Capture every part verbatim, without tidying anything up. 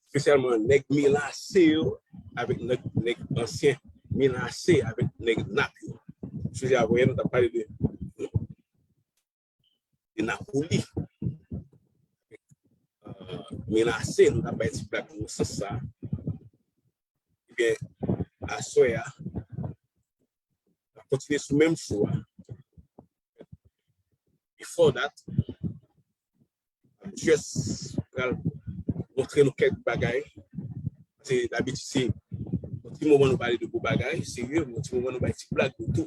Espesyalman nèg melase yo avèk nèg, nèg ansyen melase avèk nèg nap yo. Sou Javoyen, nou t ap pale de, de Napoli. Euh, melase, nou t ap bay ti blag nan sans sa. Ebyen, aswè a, n ap kontinye sou menm show a. Before that, I'm just pral montre nou kèk bagay. Se dabitid se yon ti moman nou pale de gwo bagay, serye, yon ti moman nou bay ti blag nou tou.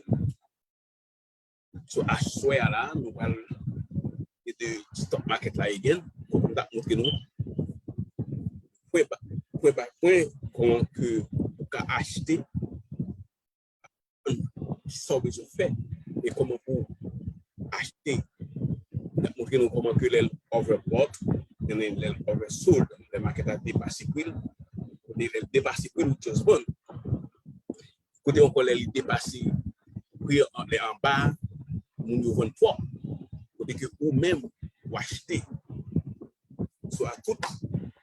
So, aswè a la, nou pral pale de stock market la again, kòm m t ap montre nou. Pwen pa pwen, pa pwen, kòman ke ou ka achte sa w bezwen fè e kòman pou achte. M ap montre nou kòman ke lè l overbought, lè l oversold, lè market la depase pri l, kote lè l depase pri l, ou just vann. Kote ankò lè li depase pri an, lè anba, moun yo vann twòp. Kote ke ou menm, ou achte. So a tout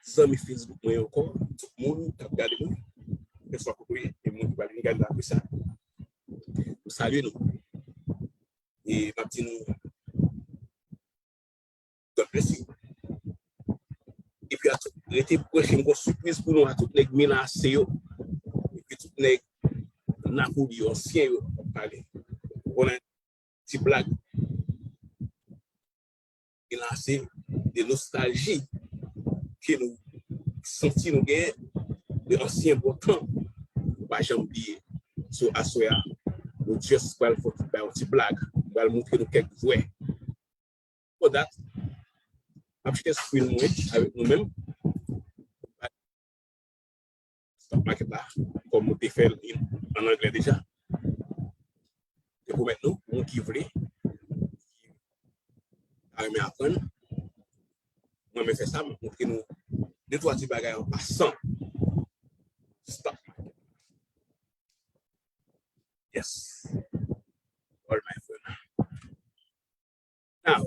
zanmi Facebook mwen ankò, tout moun k ap gade mwen, kèlkeswa kote w ye, e moun ki pral vin gade l apre sa. M salye nou. E m ap di nou, God bless you. Epi a tout, rete branche, m gon sipriz pou nou a tout nèg melase yo. Epi tout nèg Napoli yo, ansyen yo, ap pale. Ou konnen ti blag. E la, se de nostalji ke nou santi nou genyen de ansyen bon tan. Nou pa janm bliye. So, aswè a, nou just pral fè, bay yon ti blag. Nou pral montre nou kèk jwè. For that, m ap share screen mwen avèk nou menm. Stock market la, kòm nou te fè l an anglè deja. Te pwomèt nou, moun ki vle, ki ta renmen aprann, mwen menm fè sa, m ap montre nou de twa ti bagay an pasan. Stock market. Yes. All my friend. Now,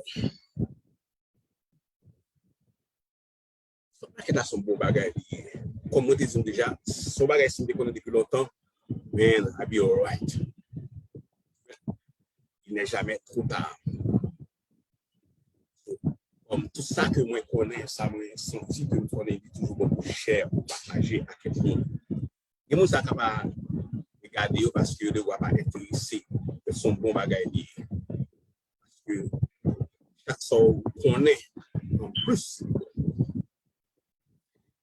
stock market la se yon bon bagay li ye. Kòm mwen te di nou deja, se yon bagay si m te konnen depi lontan, man, I be alright. Il n'est jamais trop tard. So, kòm tout sa ke mwen konnen, sa mwen santi ke m konnen, li toujou bon pou share, pou pataje ak kèk moun. Gen moun sa ka pa gade yo paske yo de fwa pa enterese. Men se yon bon bagay li ye. Paske chak sa w konnen an plis.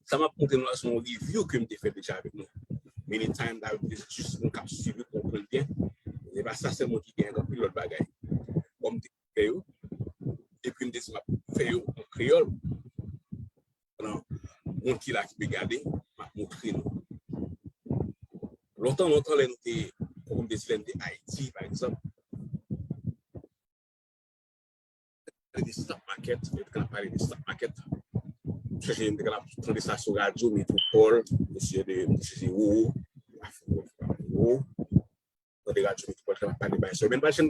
Sa m ap montre nou la se yon review ke m te fè deja avèk nou. Many times, la, jis moun k ap swiv yo konprann byen. Se pa sa sèlman ki gen anpil lòt bagay. Kòm m te fè yo, epi m te di m ap fè yo an kreyòl. Nan moun ki la ki pe gade, m ap montre nou. Lontan, lontan, lè nou te, kòm m te di, lè nou te Ayiti, pa egzanp, pale de stock market, yo te konn ap pale de stock market. M chèche, m te konn ap tande sa sou radyo, Metropole, mesye de, mesye se Roro, Roro. Nan de radyo ki pral pale bagay sa yo. Men nou pa t janm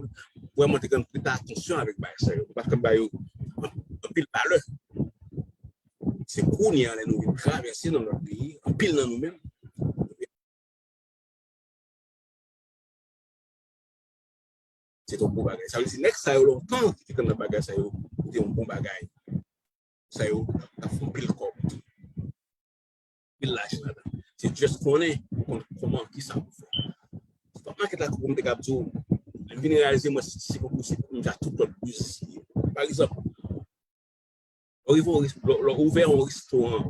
vrèman te konn prete atansyon avèk bagay sa yo. Nou pa t konn ba yo an-, anpil valè. Se kounye a, lè nou vin travèse nan lòt peyi, anpil nan nou menm, se te yon bon bagay. Sa vle di, nèg sa yo lontan ki te konn nan bagay sa yo, se te yon bon bagay. Sa yo, t ap fè anpil kòb. Anpil lajan ladan. Se just konnen, ou konn kòman, kisa pou fè. Stock market la, kòm m te kab di w, m vin reyalize mwen, se, se konn se, m ja tout lòt biznis li ye. Pa egzanp, lè w rive yon res-, lè, lè w ouvè yon restoran,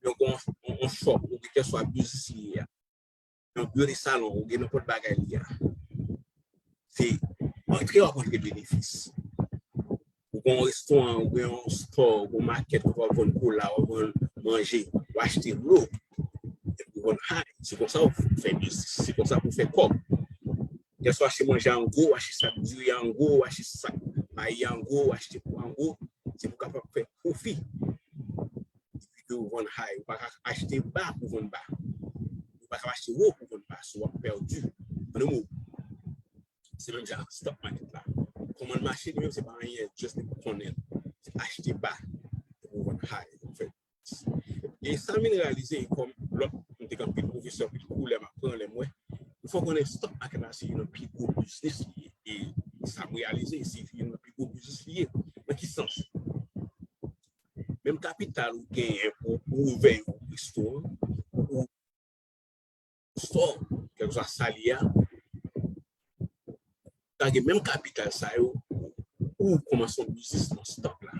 yon, yon, yon shop, ou kèlkeswa biznis li ye a. Yon byo de salon, ou gen nenpòt bagay li a. Se antre w ap antre benefis. Ou gen yon restoran, ou gen yon store, ou gen yon makèt, ou ap vann kola, ou ap vann manje, ou achte dlo, epi ou vann hay. Se konsa ou fè biznis, se konsa pou fè kòb. Kèlswa se manje an gwo, ou achte sak diri an gwo, ou achte sak mayi an gwo, ou achte pwa an gwo, se pou w kapab fè pwofi. Epi ke ou vann hay, ou pa ka achte ba pou vann ba. Ou pa ka achte wo pou vann ba, so w ap pèdi. An de mo, se menm jan ak stock market la. Kòman l mache, li menm se pa anyen, just li pou konnen. Se achte ba, pou vann hay, pou fè. E sa m vin reyalize, e kòm lòt, m te gen anpil pwofesè, anpil kou lè m ap pran, lè m wè, m fè w konnen stock market la se youn nan pi gwo biznis li ye. E sa m reyalize, se youn nan pi gwo biznis li ye. Nan ki sans? Menm kapital ou genyen pou ou ouvè yon restoran, ou store, kèlkeswa sa l ye a, ta gen menm kapital sa yo, ou kòmanse yon biznis nan stock la.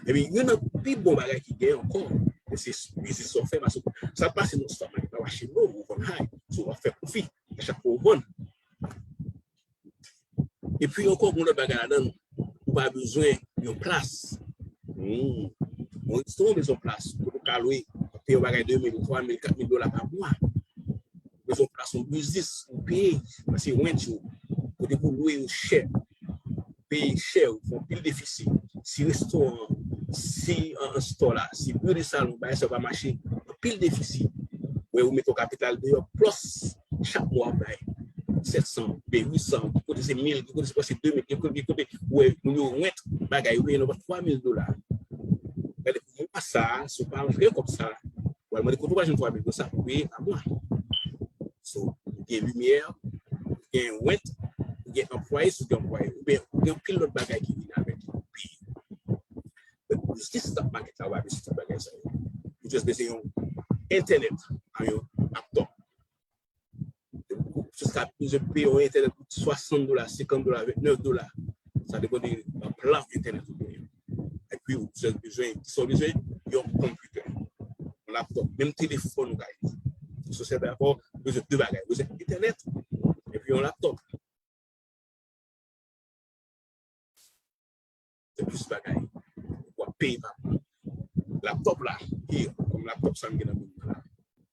Epi, youn nan pi bon bagay ki gen ankò, se biznis sa w fè, paske sa k pase nan stock market la, w achte lo, ou vann high, so w ap fè pwofi a chak fwa w vann. Epi ankò, gen lòt bagay ladan, ou pa bezwen yon plas. Hmm. Yon restoran bezwen plas, kote w ka lwe, peye yon bagay de mil, twa mil, kat mil dola pa mwa. Ou bezwen yon plas, yon biznis, ou peye, paske rent yo, kote pou lwe yo chè. Peye chè, ou fè anpil defisi. Si restoran, si an, an store la, si boude salon, bagay sa yo pa mache, anpil defisi. Wè, ou mete yon kapital deyò, plus chak mwa w ap bay sèt san, oubyen uit san, ki kote se mil, ki kote se prèske de mil, ki kote, ki kote, ou wè, moun yo rent bagay, ou peye nan twa mil dola. Gade, pou mwa sa a, si w pa rantre kòb sa a, w al mande kote w pral jwenn twa mil dola sa pou peye pa mwa. So, ou gen limyè, ou gen rent, ou gen anplwaye, si w gen anplwaye, oubyen ou gen anpil lòt bagay ki vin avèk li pou peye. But biznis stock market la, w ap jis tout bagay sa yo. Ou just bezwen yon entènèt, ak yon laptop. Ou just ka bezwen peye yon entènèt pou swasant dola, senkant dola, vennèf dola. Sa depann de plan entènèt ou genyen. Epi ou just bezwen, sa w bezwen, yon konpitè, yon laptop, menm telefòn ou ka itilize. So, se dakò, ou bezwen de bagay. Ou bezwen entènèt, epi yon laptop. Se plis bagay. W ap peye pa mwa. Laptop la, here, kòm laptop sa m gen nan men mwen la.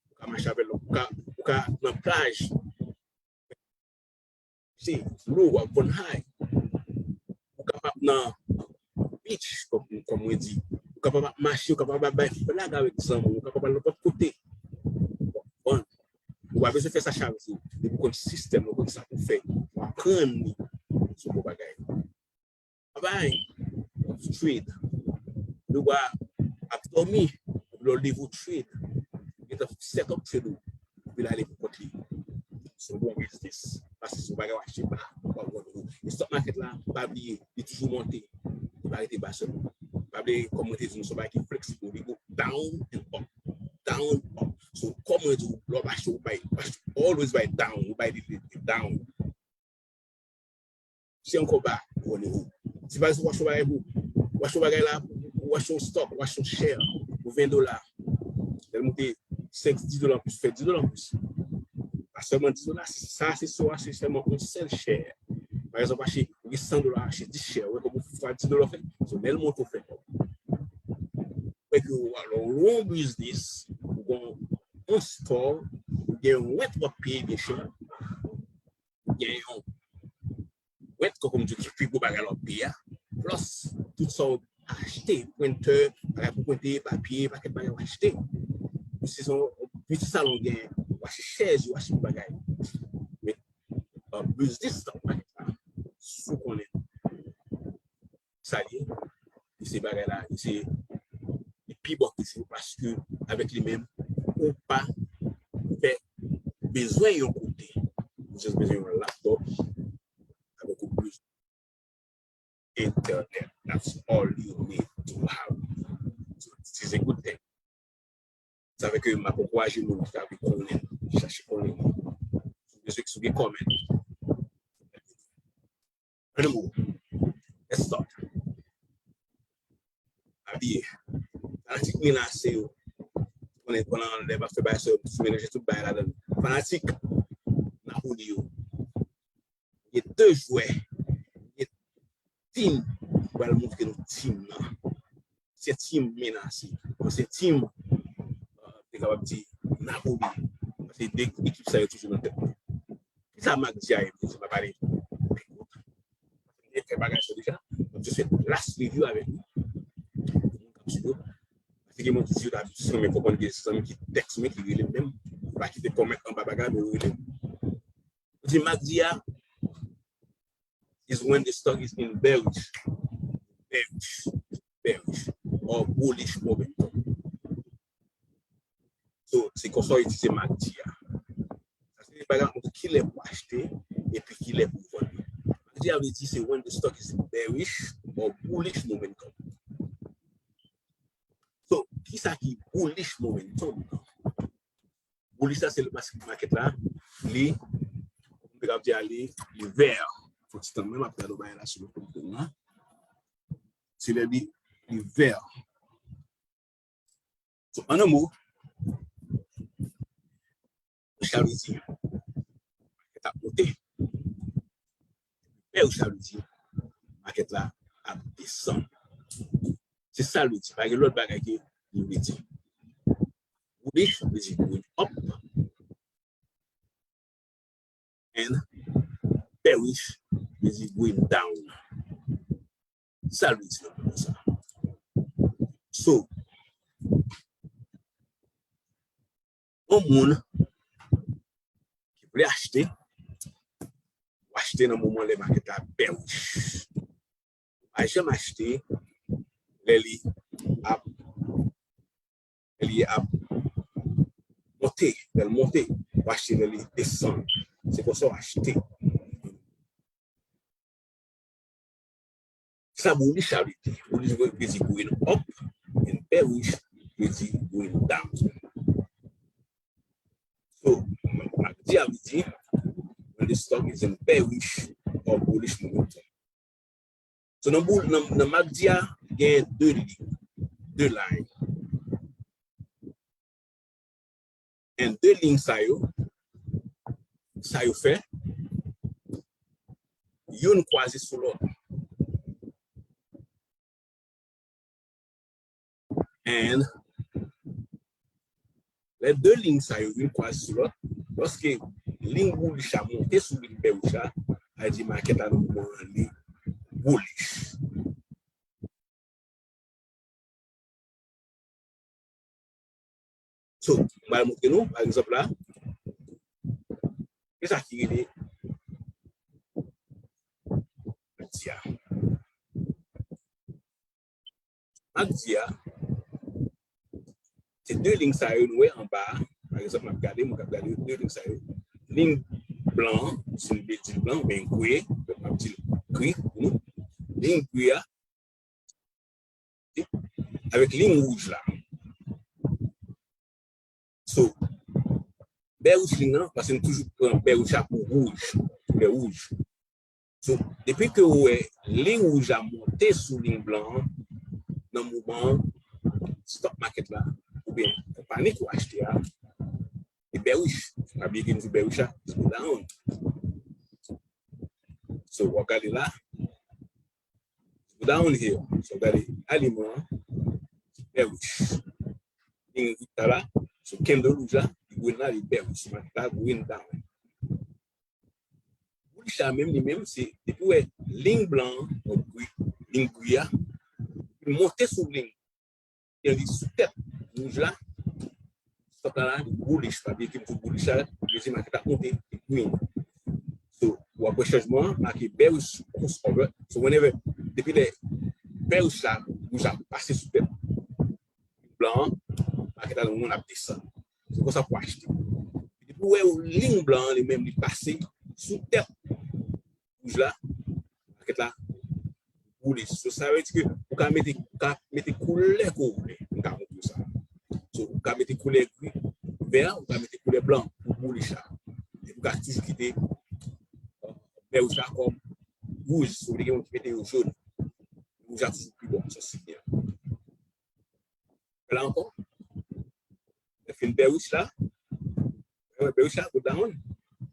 Ou ka mache avè l, ou ka, ou ka nan plaj. Se lo, w ap vann high. Ou kapab nan beach, kòm, kòm mwen di. Ou kapab ap mache, ou kapab ap bay flag avèk zanmi, ou kapab al nenpòt kote. W ap vann. Ou pa bezwen fè sa chak jou. Depi w konn sistèm, ou konn sa pou fè, ou aprann li. Se yon bon bagay. Travay, trade. Ou pa ap dòmi, lè w leve w trade. Ou gentan set up trade ou, epi l ale pou kont li. Se yon bon biznis. Paske se yon bagay w achte pa, pa w vann ou. E stock market la, pa bliye, li toujou monte. Li pa rete ba sèlman. Pa bliye, kòm mwen te di nou, se yon bagay ki fleksib, li go down and up. Down, up. So, kòm mwen di w, lè w ap achte, ou bay, ou achte, always bay down, ou bay li, li, li down. Si ankò ba, ou vann li wo. Si pa egzanp, ou achte yon bagay pou, ou achte yon bagay la, ou achte yon stock, ou achte yon share pou ven dola. Lè l moute senk, dis dola anplis, fè dis dola anplis. Pa sèlman dis dola, sa se sou, se sèlman yon sèl share. Pa egzanp, achte, ou gen san dola, achte dis share, ou wè kòman ou fè dis dola fè. So, lè l monte, ou fè kòb. Wè ke w, alò, ou yon biznis, ou gen yon store, ou gen yon rent w ap peye byen chè, ou gen yon rent, kòm m di w, ki pi gwo bagay la w ap peye a, plus tout sa w achte, prentè, bagay pou prente, papye, pakèt bagay w achte. Si se yon piti salon w gen, w achte chèz, w achte bagay. Men, uh, biznis la, w pa gen sa. Si w konnen sa l ye, e se bagay la, e se li pi bon ke se, paske avèk li menm, ou pa fè bezwen yon kote. Ou just bezwen yon laptop avèk ou bezwen entènèt. That's all you need to have. So, this is a good thing. Sa fè ke m ap ankouraje moun ki ta vle konnen, chache konnen. Si w bezwen, si w gen kòmèt. Ann nou, let's start. Pa bliye, fanatik Milan se yo. Konnen pandan lè m ap fè bagay sa yo, m sou melanje tout bagay ladan l. Fanatik Napoli yo. Gen de jwè, gen tim, m pral montre nou tim nan. Se tim Milan se. Bon, se tim, uh, te kapab di Napoli. Paske de ekip sa yo toujou nan tèt mwen. Kisa Magdi a ye pou di m ap pale pi kout? Mwen fè bagay sa deja. Mwen just fè last review avèk nou. Pou moun k ap swiv yo. Paske gen moun ki di yo ta jis renmen konprann, gen zanmi ki tèks mwen, ki rele m menm. Yo pa kite kòmèt anba bagay, men yo rele m. Yo di Magdi a is when the stock is in bearish, bearish, bearish, or bullish momentum. Se konsa w itilize MACD a. Sa se bagay pou kilè pou achte epi kilè pou vann. MACD a vle di se when the stock is in bearish or bullish momentum. So, kisa ki bullish momentum? Bullish la se lè maket la, li, m te kab di a li, li vè. Fò ti tan mwen, m ap gade yon bagay la sou lòt kote la. Se lè li, li vè. So, an yon mo, sa vle di, maket ap monte. Bearish sa vle di, maket la ap desann. Se sa l vle di. Pa gen lòt bagay ke li vle di. Bullish vle di going up. And bearish vle di going down. Sa l vle di nan moman sa. So, yon moun ki vle achte, ou achte nan moman lè maket la bearish. Ou pa janm achte lè li ap, lè li ap monte, lè l monte. Ou achte lè li desann. Se konsa w achte. Sa bullish sa vle di? Bullish vle di going up, and bearish vle di going down. So, MACD a vle di, when the stock is in bearish or bullish momentum. So, nan boul, nan, nan MACD a, gen de liy, de line. And de liy sa yo, sa yo fè, youn kwaze sou lòt. And lè de liy sa yo youn kwaze sou lòt, lòske liy bullish la monte sou liy bearish la, sa vle di maket la nan moman an li bullish. So, m pral montre nou, pa egzanp la, kisa ki rele MACD a. MACD a, se de liy sa yo nou wè anba a. Pa egzanp, m ap gade, mwen k ap gade de liy sa yo. Liy blan an, si nou vle di l blan, oubyen gre, m ap di l gre pou nou. Liy gre a, avèk liy wouj la. So, bearish liy nan, paske nou toujou pran bearish la pou wouj, koulè wouj. So, depi ke ou wè liy wouj la monte sou liy blan an, nan moman an, stock market la, oubyen konpayi ke w achte a, e bearish. Pa bliye ke m di bearish la, it's go down. So, w ap gade la, go down here. So, w gade aliman an, bearish. Liy wouj la, so candle wouj la, li green la, li bearish. So, market la green down. Bullish la menm, li menm, se depi w wè liy blan an, liy gri a, li monte sou liy, li sou tèt wouj la, stock la, li bullish, pa bliye ke m di w bullish la, vle di market la monte, li green. So, w ap wè chanjman an, make bearish crossover. So, whenever, depi lè bearish la, wouj la pase sou tèt blan an, market la nan moman ap desann. Se konsa pou achte. Depi w wè liy blan an, li menm, li pase sou tèt wouj la, market la boule. So, sa vle di ke ou ka mete, ou ka mete koulè ke w vle. M ka montre w sa. So, ou ka mete koulè gri, vè, ou ka mete koulè blan pou boule sa. E ou ka toujou kite, euh, vè wouj la kòm wouj. Si w vle gen moun ki mete yo jòn, wouj la toujou pi bon, sa se byen. La ankò, lè fin bearish la, bearish la go down.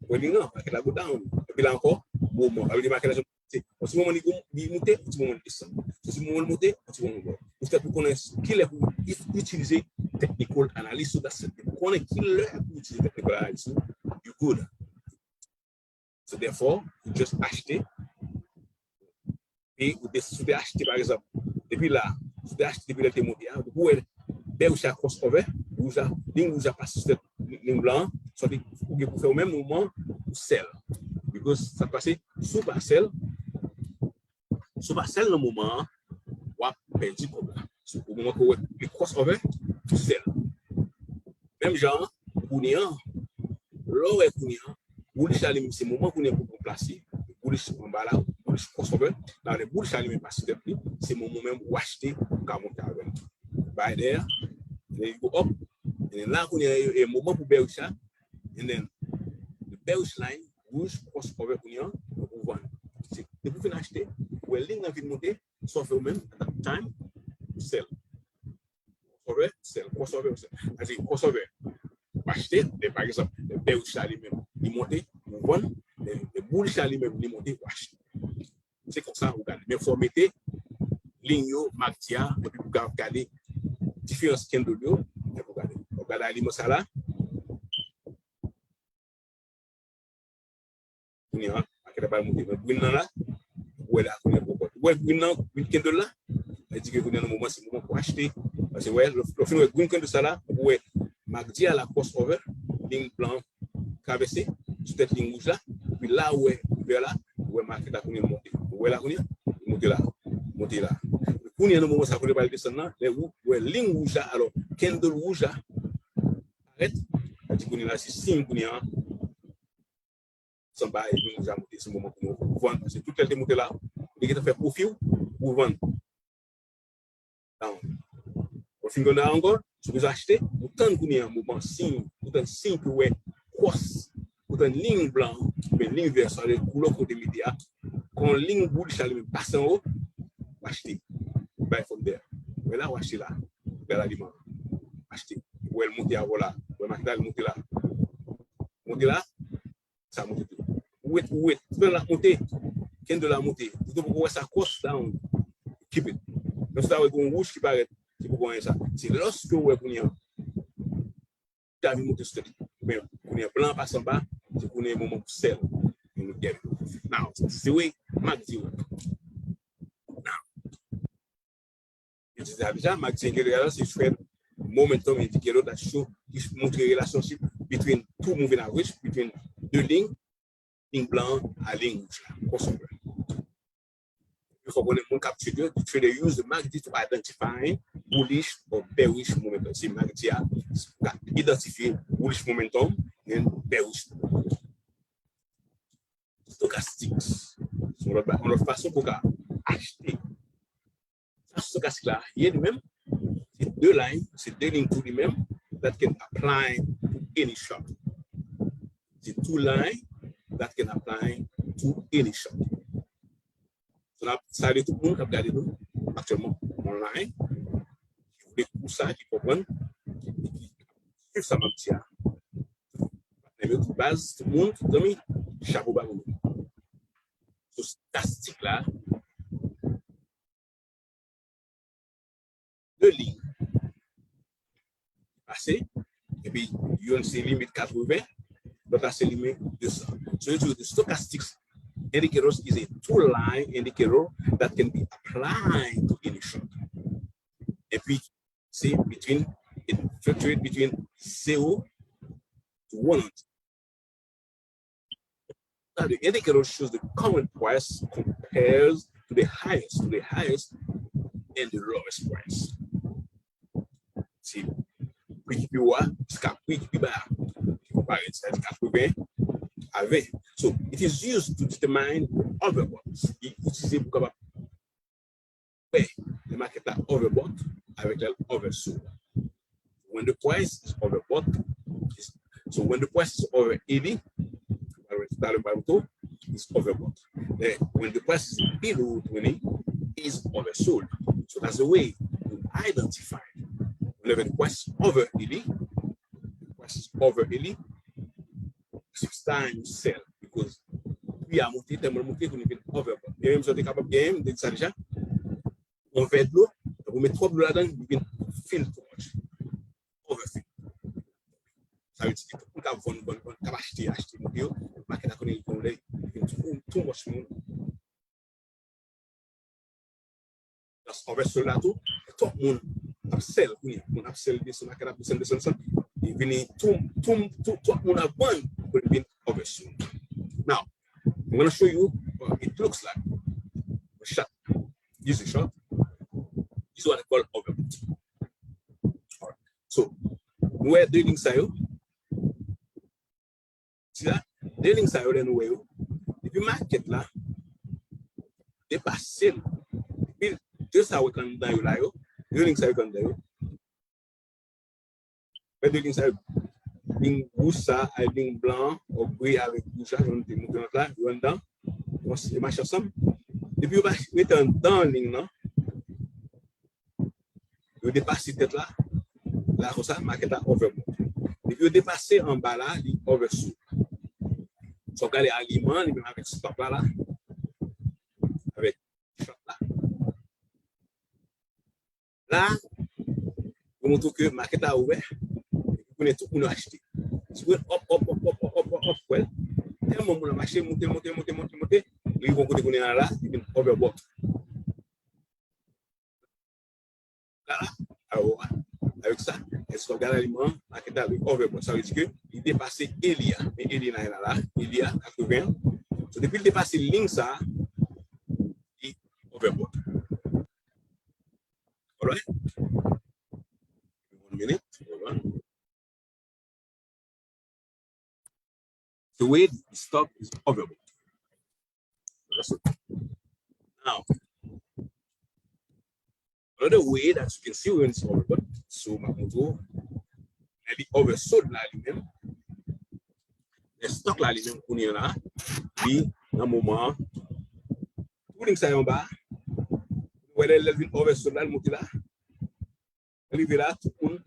Wè li nan, market la go down. Epi la ankò, mouvman. Sa vle di market la se yon ti moman li, li monte, yon ti moman li desann. Se yon ti moman li monte, yon ti moman li desann. Ou fèt pou konnen kilè pou itilize technical analysis, so that's it. Pou konnen kilè pou itilize technical analysis, you good. So therefore, ou just achte. Epi ou te, si w te achte, pa egzanp, depi la, si w te achte depi lè l te monte a, depi w wè bearish la crossover, wouj la, liy wouj la pase sou tèt liy blan an, sa vle di ou gen pou fè ou menm mouvman ou sell. Because sa k pase, si w pa sell, si w pa sell nan moman an, w ap pèdi kòb la. Si w, moman ke w wè li crossover, ou sell. Menm jan an, kounye an, lè w wè kounye an, bullish la li menm se moman kounye an pou w plase bullish anba la, bullish crossover, la lè bullish la li menm pase tèt li, se moman menm ou achte ou ka monte avè l. Buy there, and then you go up, and then la kounye an e moman pou bearish la, and then the bearish line, bullish crossover kounye an, ou vann. Se depi w fin achte, ou wè liy nan vin monte, sa w fè ou menm, at that time, ou sell. Crossover, sell, crossover, sell. Sa se crossover. Ou achte, men pa egzanp, lè bearish la li menm, li monte, ou vann, lè bullish la li menm, li monte, ou achte. Se konsa ou gade. Men fò w mete liy yo, M A C D a, epi pou w ka gade diferans candle yo, epi pou w gade. Ou gade aliman sa la. Kounye a, maket la pral monte nan green nan la. Ou wè la, kounye a, ou wè green nan, green candle la. Sa di ke kounye a, nan moman, se moman pou achte. Paske, wè, lè w fin wè green candle sa la, ou wè M A C D a la crossover, liy blan travèse, sou tèt liy wouj la. Epi la, ou wè, vè la, ou wè maket la kounye a monte. Ou wè la kounye a, monte la, monte la. Kounye a, nan moman sa, kounye a pral desann nan, lè ou wè liy wouj la, alò, candle wouj la, parèt, sa di kounye a la, se siy kounye a, sanba epi nou ja monte, se moman pou nou vann, paske tout lè l te monte la, ou te gentan fè pwofi w, ou vann. Down. Ou fin vann la ankò, si w bezwen achte, ou tann kounye a, moman siy, ou tann siy pou wè cross, ou tann liy blan, oubyen liy vè, sa vle koulè kote mete a, kon liy bullish la li menm pase anwo, ou achte. Buy from there. Wè la, ou achte la. Gade aliman. Achte. Ou wè l monte avè w la. Ou wè maket la, li monte la. Monte la, sa monte tou. Ou wet, ou wet. Tout tan l ap monte. Candle la monte. Tout tan poko wè sa cross down. Keep it. Menm si w ta wè gen yon wouj ki parèt, ki poko anyen sa. Se lòske w wè kounye a. Li ta vin monte sou tèt li. Men kounye a blan an pase anba, se kounye a moman pou sell. Now, se vre, M A C D a. Now, Yo di sa deja, M A C D indicator la, se trend momentum indicator that show, ki montre relationship between two moving average, between de liy, liy blan an a liy wouj la, crossover. Fò konnen moun k ap trade yo, the trader use the M A C D to identify bullish or bearish momentum. Se M A C D a, pou ka idantifye bullish momentum and bearish momentum. Stochastic. Se yon lòt ba-, yon lòt fason pou w ka achte. Sa stochastic la ye li menm, se de line, se de liy tou li menm, that can apply to any shot. Se two line that can apply to any shot. So, n ap salye tout moun k ap gade nou aktyèlman online, ki vle kou sa, ki konprann, e ki swiv sa m ap di a. Patnè m yo, tout baz, tout moun, tout zanmi, chapo ba pou nou. So, stochastic la, de liy pase, epi youn se limit katreven, lòt la se limit de san. So, yo di w the stochastic indicators is a two-line indicator that can be applied to any shot. Epi, se between, it fluctuate between zero to one hundred. Now, the indicator shows the current price compares to the highest, to the highest, and the lowest price. Se pri ki pi wo a jiska pri ki pi ba a. Ki konpare, sa di katreven a ven. So, it is used to determine overbought. Li itilize pou kapab wè lè market la overbought avèk lè l oversold. When the price is overbought, is, so when the price is over eighty, talè m pral moute w, is overbought. Then when the price is below twenty, is oversold. So that's the way you identify. Whenever the price is over eighty, the price is over eighty, it's time to sell because pri a monte, tèlman l monte, kounye a vin overbought. E menm jan w te kapab genyen, m te di sa deja, yon vè dlo, ou met twòp dlo ladan l, li vin fill too much. Overfill. Sa vle di ke tout moun k ap vann, vann, vann, k ap achte, achte, monte yo, market la konnen li gen yon lè, li vin too, too much moun. Lòs oversold la tou, twòp moun ap sell kounye a. Moun ap sell, desann, market ap desann, desann, desann. Li vini tou, tou, tou, twòp moun ap vann pou li vin oversold. Now, I'm gonna show you what it looks like. A short. Use a short. This is what I call overbought. All right. So, Nou wè de liy sa yo. Sila, de liy sa yo, lè nou wè yo, depi makèt la depase l, depi de sa yo k anndan yo la yo, de liy sa yo k anndan yo, wè de liy sa yo, liy wouj sa, ak liy blan, gri avèk wouj la, jan nou te montre lòt la, yo anndan, yo mache ansanm. Depi yo pa rete anndan liy nan, yo depase tèt la, la konsa, makèt la overbought. Depi yo depase anba la, li oversold. Sa w gade aliman, li menm avèk stop la, la, avèk short la. La, yo montre ke makèt la ouvè, epi kounye a tout moun yo achte. Si w wè up, up, up, up, up, up, up, up, wè, tèlman moun ap achte, monte, monte, monte, monte, monte, li rive yon kote kounye a la, li vin overbought. La, la, awo, avèk sa, èske w gade aliman an, makèt la li overbought, sa vle di ke li depase eli a. Men eli a la, la, eli a katreven an. So, depi l depase liy sa, li overbought. Alright? One minute, hold on. The way the stock is overbought. That's it. Now, another way that you can see when it's overbought, so m ap montre w, lè li oversold la li menm, lè stock la li menm kounye a la, li nan moman an, tou liy sa yo anba, ou wè lè, lè l vin oversold la, l monte la, rive la, tout moun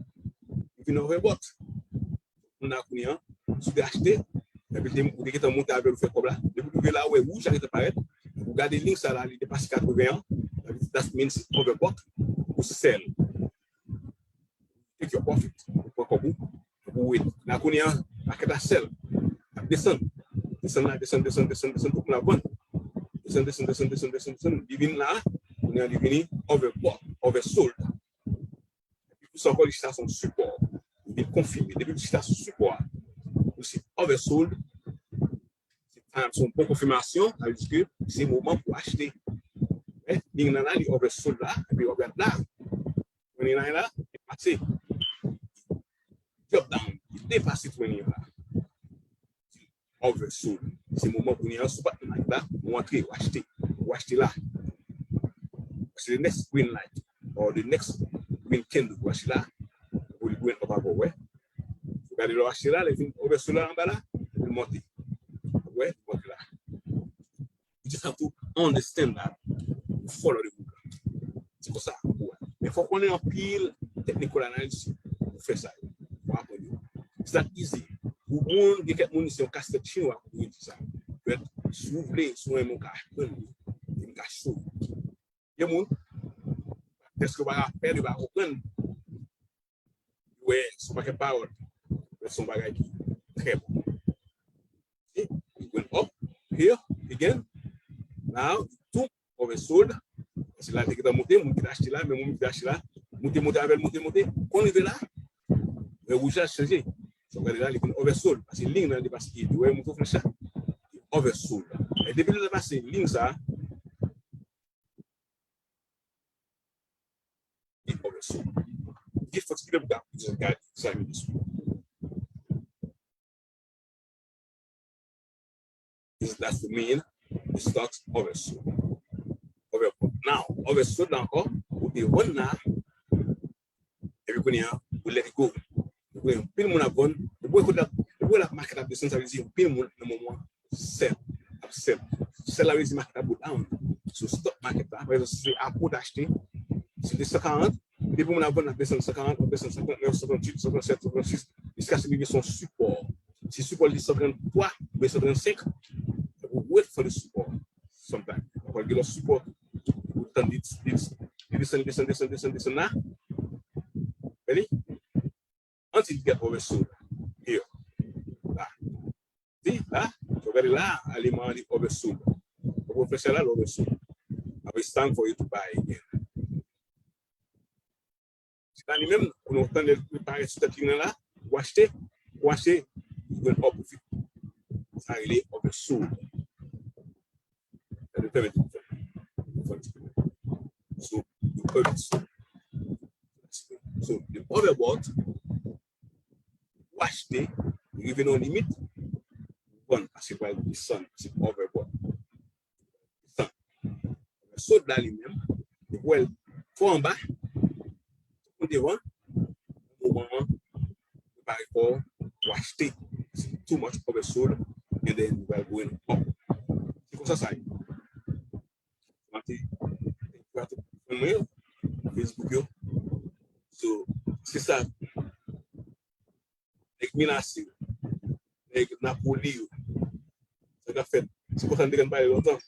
vin overbought. Tout moun la kounye a, si w te achte, epi te, ou te gentan monte avè l, ou fè kòb la. Depi w rive la, ou wè wouj la gentan parèt. Ou gade liy sa la, li depase katreven an. That means overbought. Ou sell. Take your profit. Ou pran kòb ou. Ou wait. La kounye a, makèt la sell. Ap desann. Desann la, desann, desann, desann, desann, tout moun ap vann. Desann, desann, desann, desann, desann, desann. Li vin la, kounye a li vini overbought, oversold. Epi pou sa ankò, li chita sou yon sipò. Li vin konfime. Depi li chita sou sipò a, ou si oversold, se yon bon konfimasyon, sa vle di ke se moman pou achte. Men, liy nan la, li oversold la, epi w ap gade la. Twenty nine la, li pase. Drop down, li depase twenty nine la. Oversold. Se moman kounye a, si w pa t nan makèt la, ou antre, ou achte. Ou achte la. Paske the next green light, or the next green candle, ou achte la, ou li green up avè w, wè. Ou gade lè w achte la, lè vin oversold la anba la, li monte. Wè, li monte la. You just have to understand that. Ou fò lè w dekouvri. Se konsa, ou wè. Men fò w konnen anpil technical analysis pou fè sa yo. Pou aprann yo. It's not easy. Pou moun, gen kèk moun, se yon kastèt chinwa pou yo di sa. But, si w vle, si w renmen, w ka aprann li. Li ka show. Gen moun, dèske yo pa ka fè l, yo pa konprann. Yo wè, se yon pakèt pawòl. Men se yon bagay ki trè bon. See? It went up here again. Now, it took oversold. Paske la, li te gentan monte, moun ki te achte la, men moun ki te achte la, monte, monte avè l, monte, monte. Kon rive la, men wouj la chanje. Sa w gade la, li vin oversold. Paske liy nan depase, li wè, monte flèch la. Li oversold. E depi li depase liy sa, li oversold. Li fò ti pita pou gade, gade, sa vin sou. Is that's the mean the stocks oversold. Overbought. Now, oversold la ankò, ou te vann la, epi kounye a, ou let it go. Ou konnen anpil moun ap vann, ou wè kote l ap, ou wè la makèt ap desann, sa vle di anpil moun nan moman sell, ap sell. Sell la vle di makèt ap go down. So stop makèt la, pa egzanp, si se Apple ou te achte, si te san karant, depi moun ap vann, ap desann san karant, ap desann san trannèf, san tranntuit, san trannsèt, san trannsis, jiskaske li rive sou yon sipò. Si sipò li san tranntwa oubyen san trannsenk, ou wait for the support sometime. Ou pral gen lòt sipò, ou tann li, li, li desann, desann, desann, desann, desann la. Ready? Until it get oversold. Here. La. See? La. So, gade la, aliman an li oversold. Ou pran flèch la, li oversold. Now it's time for you to buy again. Se pa li menm, pou nou tann li parèt sou tèt li nan la, ou achte, ou achte, ou jwenn up profit. Sa rele oversold. Gade, pèmèt nou fè. Nou fè un petit peu. So, you oversold. So, the overbought, ou achte, rive nan yon limit, ou vann, paske pral desann, se overbought. Desann. Sold la li menm, li pral twò anba, ou devan, nan moman an, prepare kò w, ou achte, se too much oversold, and then you are going up. Se konsa sa ye. Mwen te, mwen te, mwen, Facebook yo. So, se sa. Nèg Milan yo, nèg Napoli yo. Sa k ap fèt? Se konsa n te konn pale lontan.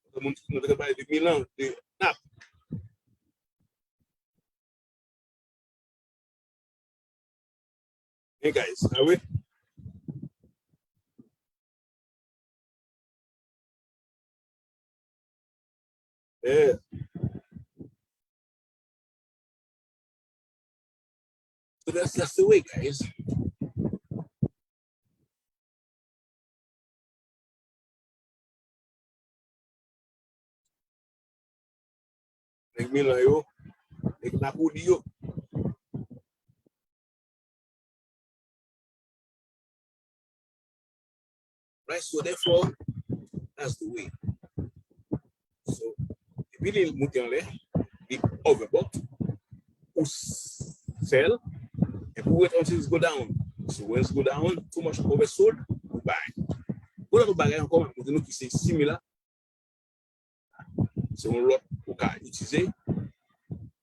Lontan moun, nou te konn pale de Milan, de Nap. Hey guys, ah oui. Yeah. So that's that's the way, guys. Nèg Milan yo, nèg Napoli yo. Right, so therefore, that's the way. So, epi li moute anlè, li overbought, ou sell, epi ou wait until it go down. So when it go down, too much oversold, ou buy. Gon lòt bagay ankò, mwen montre nou ki se simila. Se yon lòt ou ka itilize.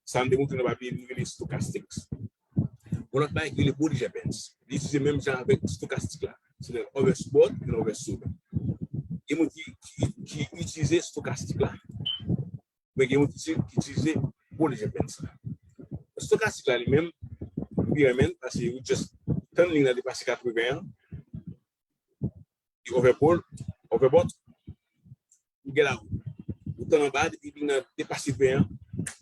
Sa m te montre nan papye, li rele stochastics. Yon lòt bagay ki rele Bollinger Bands. Li itilize menm jan avèk stochastik la. Se lè overbought and oversold. Gen moun ki, ki, ki itilize stochastik la, men gen moun ki, ki itilize Bollinger Bands la. Stochastik la li menm, li pi renmen, paske ou just tann liy la depase katreven an, li overbought, overbought, ou get out. Ou tann anba, depi li nan depase ven an,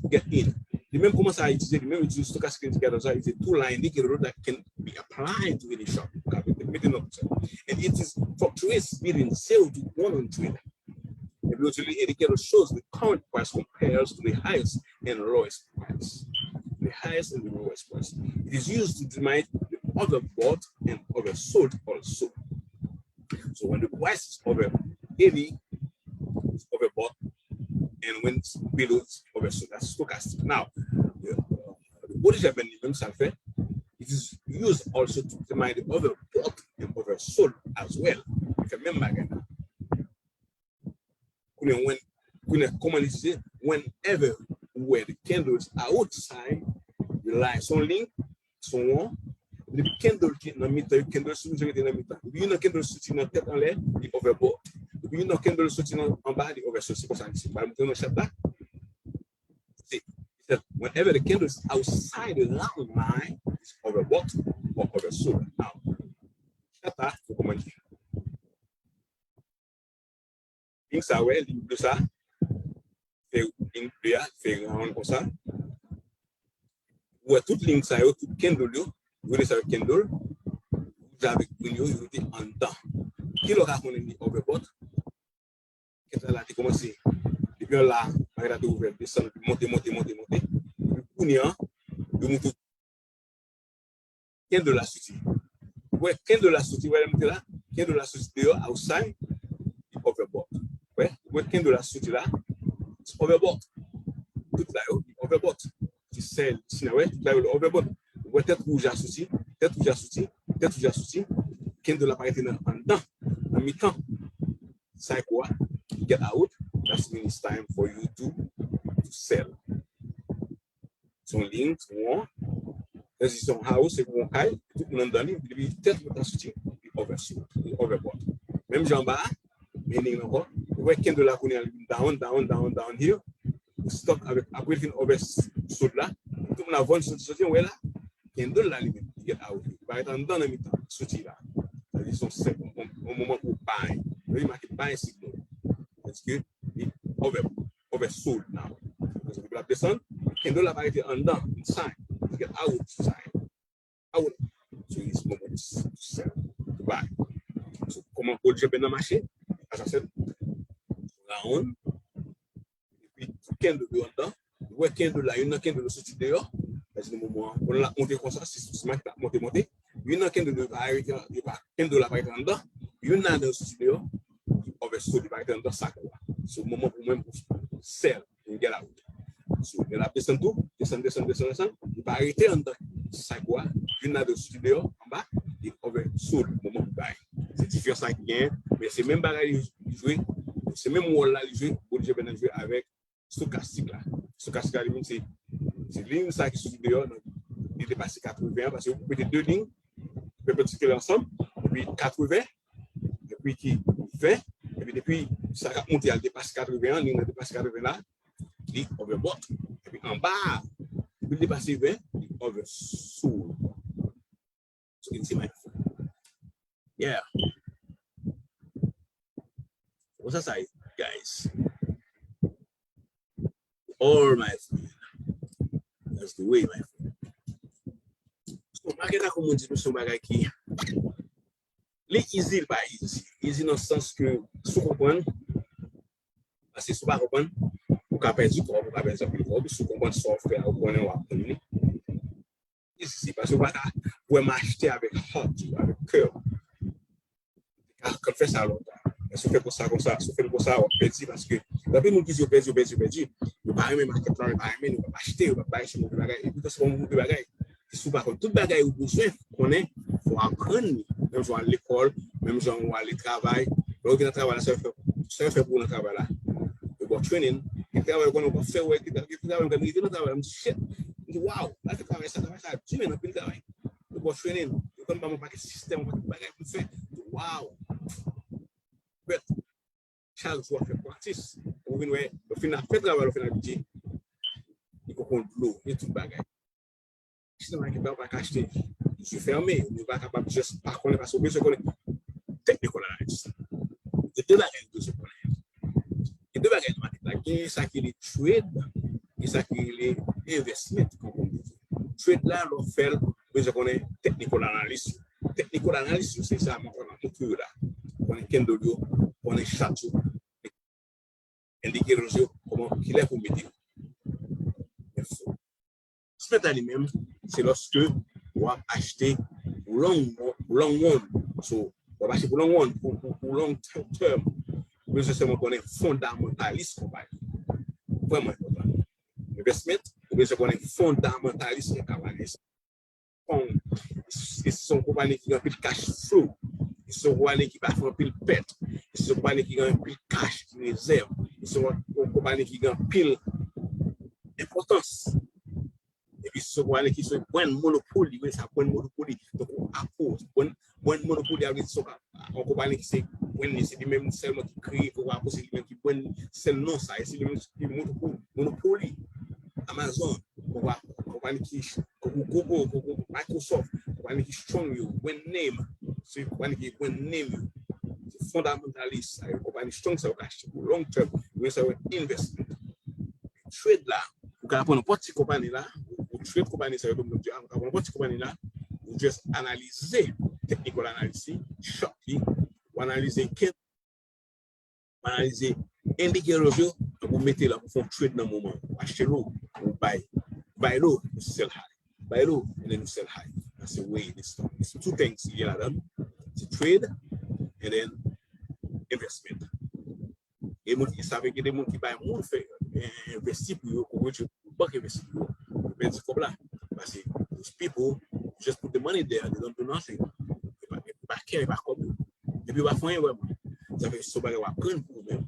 ou get in. Li menm kòmanse a itilize, li menm itilize stochastic indicator sa, itilize two line indicator that can be applied to any shop. Ou ka mete, mete non pou sa. And it is fluctuates between zero to one hundred. Epi yo di li indicator shows the current price compares to the highest and lowest price. The highest and the lowest price. It is used to determine the overbought and oversold also. So when the price is over heavy, it's overbought, and when it's below, it's oversold. That's stochastic. Now, the, the Bollinger Band li menm sa l fè, it is used also to determine the overbought and oversold as well. Li fè menm bagay la. Kounye, when, kounye, kòman li se? Whenever where the candles outside, li la, se yon liy, se yon won. Depi candle ki nan mitan, candle soti rete nan mitan. Depi yon nan candle soti nan tèt anlè, li overbought. Depi yon nan candle soti nan anba, li oversold. Se konsa li se. M pral montre nou nan chat la. Se, se, whenever the candles outside the round line is overbought or oversold. Now, chat la, ou kòmante. Liy sa, wè, liy ble sa. Fè liy ble a, fè round konsa. Ou wè tout liy sa yo, tout candle yo, yo rele sa yo candle. Wouj avèk green yo, yo rete anndan. Kilè w ka konnen li overbought? Kèt la, la te kòmanse. Depi anla, bagay la te ouvè, desann, monte, monte, monte, monte. Epi kounye a, yo montre candle la soti. Ou wè candle la soti, wè lè m te la, candle la soti deyò, outside, li overbought. Wè, ou wè candle la soti la, it's overbought. Tout la yo, li overbought. Ti sèl, ti nèg, wè, tout la yo, li overbought. Ou wè tèt wouj la soti, tèt wouj la soti, tèt wouj la soti, candle la parèt nan anndan, nan mitan. Sa e kou a, get out, that means it's time for you to, to sell. Se yon liy, se yon won. Lè se yon house, se pou yon kay, tout moun anndan li, depi tèt moun nan soti, li oversold, li overbought. Menm jan anba a, men liy ankò, ou wè candle la kounye a, li vin down, down, down, down here. Ou stock avèk, apre li fin oversold la, tout moun ap vann soti, soti, ou wè la, candle la li menm, li get out, li parèt anndan nan mitan, soti la. Sa vle di se yon, yon, yon moman pou buy. Li make buy signal. Paske li over, oversold now. Paske depi l ap desann, candle la pa rete anndan, li sign. Li get out, sign. Out. So it's moment to sell, to buy. So, kòman Bollinger Band nan mache? As I said, round. Epi, candle yo anndan. Ou wè candle la, youn nan candle yo soti deyò. Nan moman an, kounye a l ap monte konsa, si, si market la ap monte, monte, youn nan candle yo pa rete, yo pa, candle la pa rete anndan, youn nan yo soti deyò, li oversold, li pa rete anndan cycle a. So, moman pou mwen, pou sell, m gen la wout. So, lè l ap desann tou, desann, desann, desann, desann, li pa rete anndan cycle a, youn nan yo soti deyò, anba, li oversold, moman pou bay. Se diferans la ki genyen, men se menm bagay li jwe, se menm wòl la li jwe, Bollinger Band nan jwe avèk stokastik la. Stokastik la, li menm se, se liy sa ki soti deyò, li depase katreven an, paske ou mete de liy pèpendikilè ansanm, epi katreven, epi ki ven, epi depi sa k ap monte al depase katreven an, liy nan depase katreven la, li overbought. Epi anba a, depi l depase ven, li oversold. So, you can see my friend. Yeah. Konsa sa ye, guys. All my friend. That's the way, my friend. So, market la, kòm mwen di nou, se yon bagay ki li easy, li pa easy. Easy nan sans ke si w konprann, paske si w pa konprann, ou ka pèdi kòb, ou ka pèdi anpil kòb. Si w konprann sa w fè a, ou konnen w ap konn li. Easy, paske w pa ka wè m achte avèk heart ou, avèk kè w. Ka, ka fè sa lontan. Men si w fè konsa, konsa, si w fè l konsa, w ap pèdi paske gen anpil moun ki di yo pèdi, yo pèdi, yo pèdi. Yo pa renmen market la, yo pa renmen, yo p ap achte, yo p ap bay, se move bagay. Epi se yon move bagay. Si w pa konn tout bagay ou bezwen konnen, fò w aprann li. Menm jan w al lekòl, menm jan w ale travay. Lè w gen nan travay la, sa yo fè, sa yo fè pou ou nan travay la. Yo ba w training. Gen travay ou konnen w p ap fè, wè, gen travay ou konnen rive nan travay la, m di, shit. M di, wow, la fè travay sa, travay sa di, men anpil travay. Yo ba w training. Yo konn ba m yon pakèt sistèm, yon pakèt bagay pou m fè. Wow. But, chak jou w ap fè practice. Ou vin wè, ou fin ap fè travay, ou fin ap di, li poko dlo, li tout bagay. Achte nan market la, ou pa ka achte je fèmen, ou pa kapab just pa konnen, paske ou bezwen konnen technical analysis. Gen de bagay ou bezwen konnen. Gen de bagay nan market la, gen sa ki rele trade, gen sa ki rele investment, kòm ou di. Trade la, lè w fè l, ou bezwen konnen technical analysis. Technical analysis, se sa mwen pral montre yo la. Konnen candle yo, konnen chart yo, indicators yo, kòman, kilè pou mete yo. Investment la li menm, se lòske w ap achte pou long, pou long run. So, w ap achte pou long run, pou, pou, pou long term. Ou bezwen sèlman konnen fondamentalis konpayi. Vrèman enpòtan. Investment, ou bezwen konnen fondamentalis yon konpayi. Strong. E se yon konpayi ki gen anpil cash flow. E se yon konpayi ki pa fè anpil pèt. E se yon konpayi ki gen anpil cash ki rezèv. E se yon konpayi ki gen anpil enpòtans. Epi se yon konpayi ki se brand monopoly, wi, sa brand monopoly. Tankou Apple, brand, brand monopoly a vle di se yon konpayi ki se brand li, se li menm sèlman ki kreye, pou Apple, se li menm ki brand li, sèl non sa, e se li menm ki monopoly. Amazon, konpa-, konpayi ki, Google, Google, Microsoft, konpayi ki strong yo, brand name, se konpayi ki brand name yo. Se fondamentalis, sa yo, konpayi strong sa yo ka achte pou long term, men sa yo investment. Trade la, ou ka pran nenpòt ti konpayi la, ou trade konpayi sa yo, kòm nou di a, ou ka pran nenpòt ti konpayi la, ou just analize technical analysis, chart li, ou analize candle, ou analize indicators yo, ou mete la pou fè yon trade nan moman. Ou achte low, ou buy, buy low, ou sell high. Buy low, and then you sell high. That's the way it is. It's two things ki gen ladan. Se trade, and then investment. Gen moun ki save, gen de moun ki bay moun fè, eh, envesti pou yo, pou yo, bank envesti pou yo. Yo pèdi kòb la. Paske those people just put the money there, they don't do nothing. Yo pa, yo pa care, yo pa kòb yo. Epi yo pa fè anyen vrèman. Sa fè se yon bagay w aprann pou ou menm.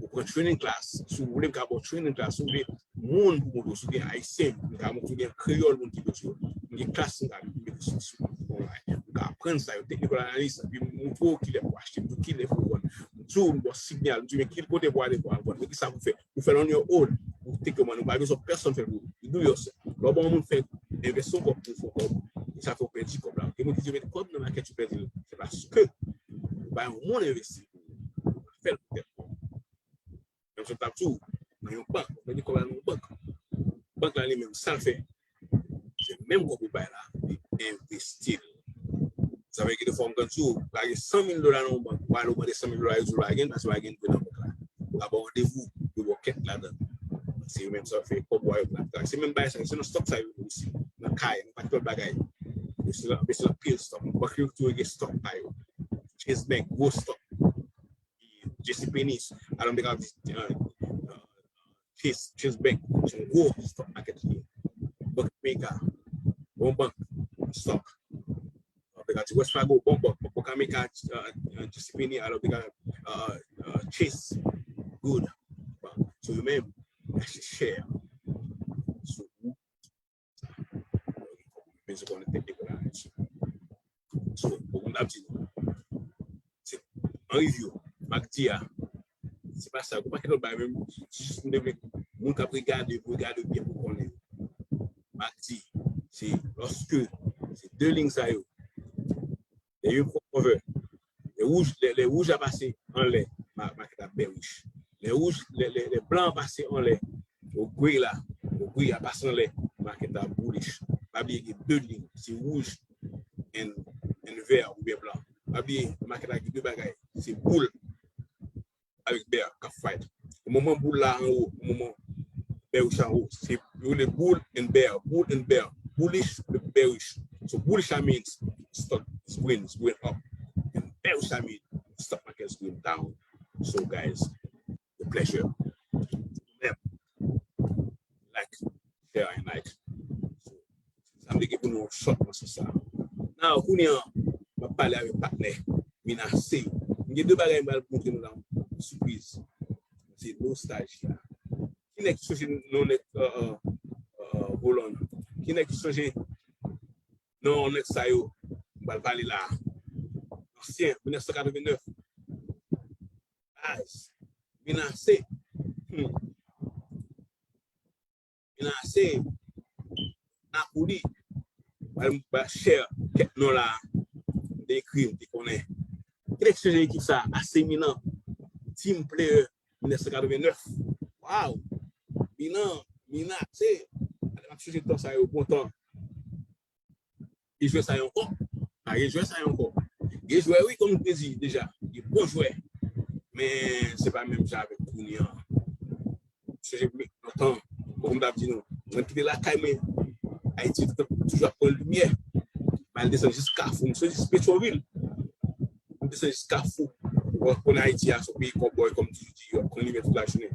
Ou pran training class, si w vle m ka ba w training class, si w vle moun pou montre w, si w gen ayisyen, m ka montre w, gen kreyòl moun ki montre w. M gen klas m ka mete sou, sou online. Ou ka aprann sa yo, technical analysis, epi m montre w kilè pou achte, m di w kilè pou vann. M di w, m ba w signal, m di w men ki kote pou ale pou al vann, men ki sa pou fè. Ou fè l on your own, ou take your money, ou pa bezwen pèsonn fè l pou ou. You do yourself. Lè w ba yon moun fè envesti yon kòb pou w fè yon kòb, e sa fè w pèdi kòb la. Gen moun ki di yo met kòb nan market yo pèdi l. Se paske ou ba yon moun envesti pou ou. Ou pa fè l pou tèt ou. Menm jan m t ap di w, nan yon bank, ou mete kòb la nan yon bank. Bank la li menm, sa l fè? Se menm kòb ou bay la, li envesti l. Sa vle di gen de fwa m konn di w, pa gen san mil dola nan yon bank, ou ale ou mande san mil dola, yo di w pa gen, paske pa gen dwe nan bank la. Ou ka ba w randevou, yo ba w kèk ladan. Se yo menm sa yo fè, kòb ou a yo pran. Se menm bagay sa, se nan stock sa yo osi. nan kay, nan pakèt lòt bagay. Yo se la, yo se la pil stock. Bank yo tou gen stock pa yo. Chase Bank, gwo stock. JCPenney, alò m te ka di, uh, uh, Chase, Chase Bank, se yon gwo stock market li ye. Bank America, bon bank, stock. Ou ka di Wells Fargo, bon, bon, bon, Bank America, uh, uh, JCPenney, alò, ou ka, uh, uh, Chase, good. Bon, so, yo menm, achte chè. So, ou, men se konnen teknik la, so, bon, moun ap di nou. Se, an review, m ak di a, se pa sa, ou pa kite bay menm, jis nou dwe moun k ap regade, pou regade byen, pou konnen. M ak di, se lòske, se de liy sa yo, lè yo cover, lè wouj, lè, lè wouj la pase anlè, ma-, market ap bearish. Lè wouj, lè, lè, lè blan an pase anlè, o gray la, o gray a pase anlè, market ap bullish. Pa bliye gen de liy, se wouj and, and vè oubyen blan. Pa bliye, market la gen de bagay, se boul avèk bear k ap fight. O moman boul la anwo, o moman bearish anwo, se yo rele bull and bear, bull and bear, bullish, bearish. So bullish, that means stock is going, is going up. And bearish, that means stock market is going down. So guys, the pleasure. Like, share and like. So, sa m te gen pou nou yon short nan sans sa. Now, kounye a, m ap pale avèk patnè Mina C. M gen de bagay m pral montre nou la, sipriz. Se nostalji a. Ki nèg ki sonje non nèg, uh, uh, uh, Roland? Ki nèg ki sonje non nèg sa yo? M pral pale la. Ansyen, mil nèf san katrevennnèf. Baz. Mina C. Hmm. Mina C. Napoli. Ba, ba, share kèk non la. M te ekri, m te konnen. Ki nèg ki sonje ekip sa? A C Milan. Team player mil nèf san katrevennnèf. Wow! Milan, Mina C. Ale m ap sonje tan sa yo, bon tan. Gen jwè sa yo ankò? Pa gen jwè sa yo ankò. Gen jwè, wi, kòm m te di deja. Gen bon jwè. Men se pa menm jan avèk kounye a. Sonje lontan, kòm m t ap di nou, mwen kite lakay mwen, Ayiti toujou ap pran limyè. M al desann jis Kafou, m soti jis Petyonvil. M desann jis Kafou. Ou konn Ayiti a, se yon peyi kòbòy, kòm m toujou di, yo ap pran limyè tout lajounen.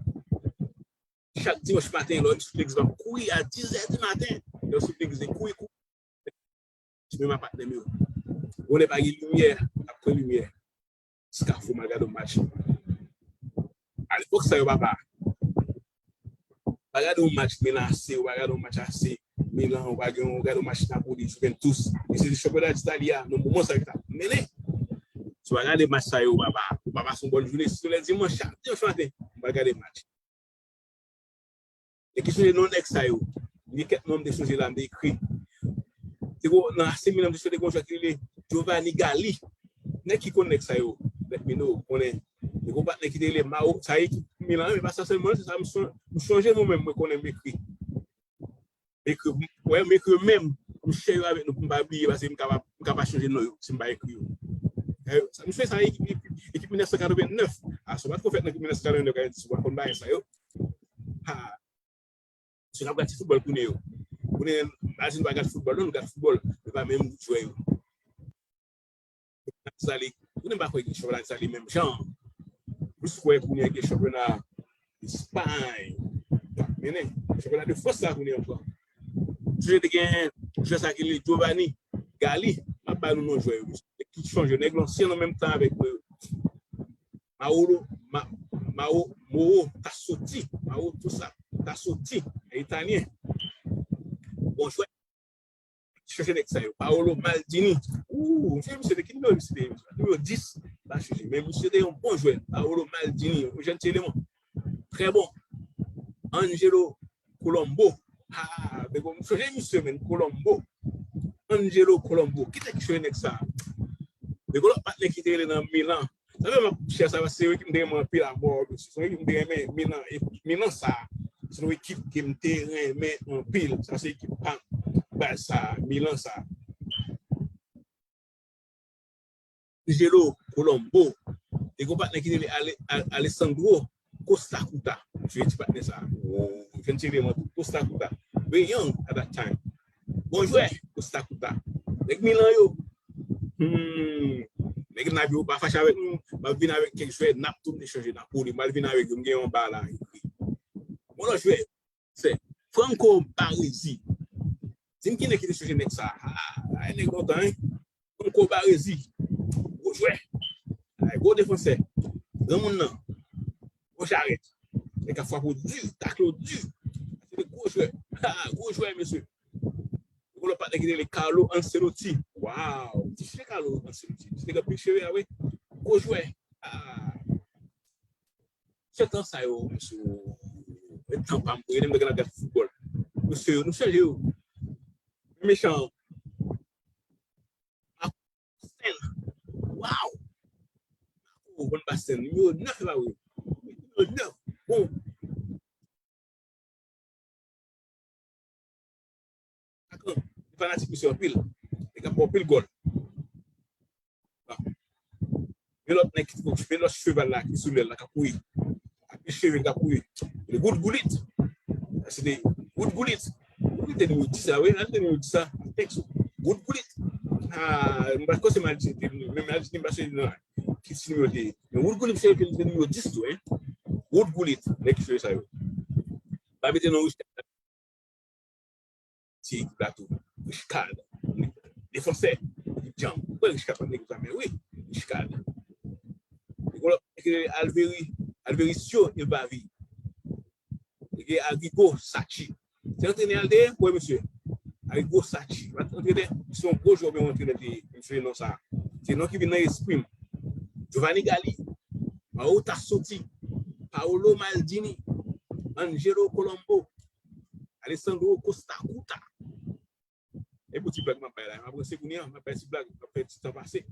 Chak dimanch maten, lè m sot legliz, m ap kouri a dis zè di maten. Lè m sot legliz, kouri, kouri. Ti menm a patnè m yo. Bonè pa gen limyè, ap pran limyè. Kafou, m al gade yon match. Alepòk sa yo, papa. Pa gade yon match Milan A C, ou pa gade yon match A C Milan, ou pa gen, ou gade yon match Napoli, Juventus. E se chanpyona Itali a, nan moman sa yo ki t ap mennen. Si w pa gade match sa yo, papa, ou pa pase yon bòn jounen. Si se lè dimanch, chak dimanch maten, ou pa gade match. E ki sonje non nèg sa yo. Gen kèk non m te sonje la, m te ekri. Te gon, nan A C Milan, m te sonje te gon jwè ki rele Giovanni Galli. Nèg ki konn nèg sa yo, let me know, konnen. Te gon patnè ki te rele Mao, sa ekip Milan, men pa sa sèlman, se sa m son-, m sonje non menm, mwen konnen m ekri. M ekri, wè, m ekri yo menm, pou m share yo avèk nou, pou m pa bliye, paske m kapab, m kapab chanje non yo, si m pa ekri yo. Eh, sa, m sonje sa ekip, ekip, ekip mil nèf san katrevennnèf. A, sa pa twò fèt nan ekip mil nèf san katrevennnèf, gade, si w pa konn bagay sa yo. Ha. Se n ap gade ti foutbòl kounye yo. Kounye, imajine pa gade foutbòl, non, nou gade foutbòl, men pa menm jwè yo. Itali, kounye m pa kwè gen chanpyona Itali menm jan. Plis kwè kounye gen chanpyona Espay k ap mennen. Chanpyona de Frans la kounye ankò. Toujou te gen jwè sa ki rele Giovanni Galli. M ap ba nou non jwè yo. Ki chanje nèg lansyen an menm tan avèk mwen yo. Mauro, Ma-, Mao, Moro Tassotti, Mao tout sa, Tassotti, italyen. Bon jwè. Chèche nèg sa yo. Paolo Maldini. Ooh, m sonje misye te ki nimewo misye te ye? Nimewo dis. Pa chèche. Men misye te yon bon jwè. Paolo Maldini, yon jèn ti eleman. Trè bon. Angelo Colombo. Ah, men bon, m sonje misye, men Colombo. Angelo Colombo. Ki te ki chèche nèg sa? Men gon lòt patnè ki te rele nan Milan. Sa fè m ap chèche sa, se yon ekip m te renmen anpil a mò, mesye. Se yon ekip m te renmen, Milan, e Milan sa. Se yon ekip ke m te renmen anpil. Sa se ekip pa m. Baz sa, Milan sa. Angelo Colombo. E gon patnè ki rele Ale-, Ale-, Alessandro Costa Curta. Jwe ti patnè sa. Jwenn ti eleman tou. Costa Curta. Very young at that time. Bon jwè, Costa Curta. Nèg Milan yo. Hmm. Nèg Napoli yo pa fache avèk nou. M ap vin avèk kèk jwè Nap tou, m te chanje Napoli. M al vin avèk yo, m gen yon ba la ekri. Bon lòt jwè, se Franco Baresi. Di m ki nèg ki te chanje nèg sa. Ah, ay nèg lontan, hein. Franco Baresi. Gwo jwè. Ay, gwo defansè. Granmoun nan. Gwo jarèt. Nèg ka frape w di, takle w di. Se de gwo jwè. Ha, gwo jwè, mesye. Gwo lòt patnè ki rele Carlo Ancelotti. Wow. Ti cheve Carlo Ancelotti. Ti nèg anpil cheve a, wi. Gwo jwè. Ah. Se tan sa yo, mesye. E tan pa m pou ede m gade gade foutbòl. Mesye, nou chanje yo. Mechan. Basten. Wow! Marco Van Basten, nimewo nèf la, wi. Nimewo nèf. Bon. Atakan, li fanatik misye anpil. Li ka fè anpil gòl. Bon. Men lòt nèg ki, men lòt cheval la ki sou lèl la k ap kouri. Ak li cheve k ap kouri. Li Wood Gullit. Se te Wood Gullit. Wood Gullit te nimewo dis la, wi. Nan te nimewo dis la. Tèks. Wood Gullit. Ah, m pa konn se Maldini te, men Maldini m pa sonje non. Ki ti nimewo te ye. Men Wood Gullit se te nimewo dis tou, hein. Wood Gullit. Nèg ki cheve sa yo. Pa mete non Richard. Ti ekip la tou. Richard. Defansè. Li djanm. Mwen Richard pa nèg sa, men wi. Richard. Alveri, Alvericio Evavi. Li gen Arrigo Sacchi. Se antrenè al te ye? Wi, mesye. Arrigo Sacchi. Antrenè, se yon gwo jwè, men antrenè te, mesye, non sa. Se non ki vin nan espri m. Giovanni Galli, Mauro Tassotti, Paolo Maldini, Angelo Colombo, Alessandro Costa Curta. E pou ti blag m ap bay la, m ap ranse kounye a, m ap bay ti blag, m ap fè ti tan pase.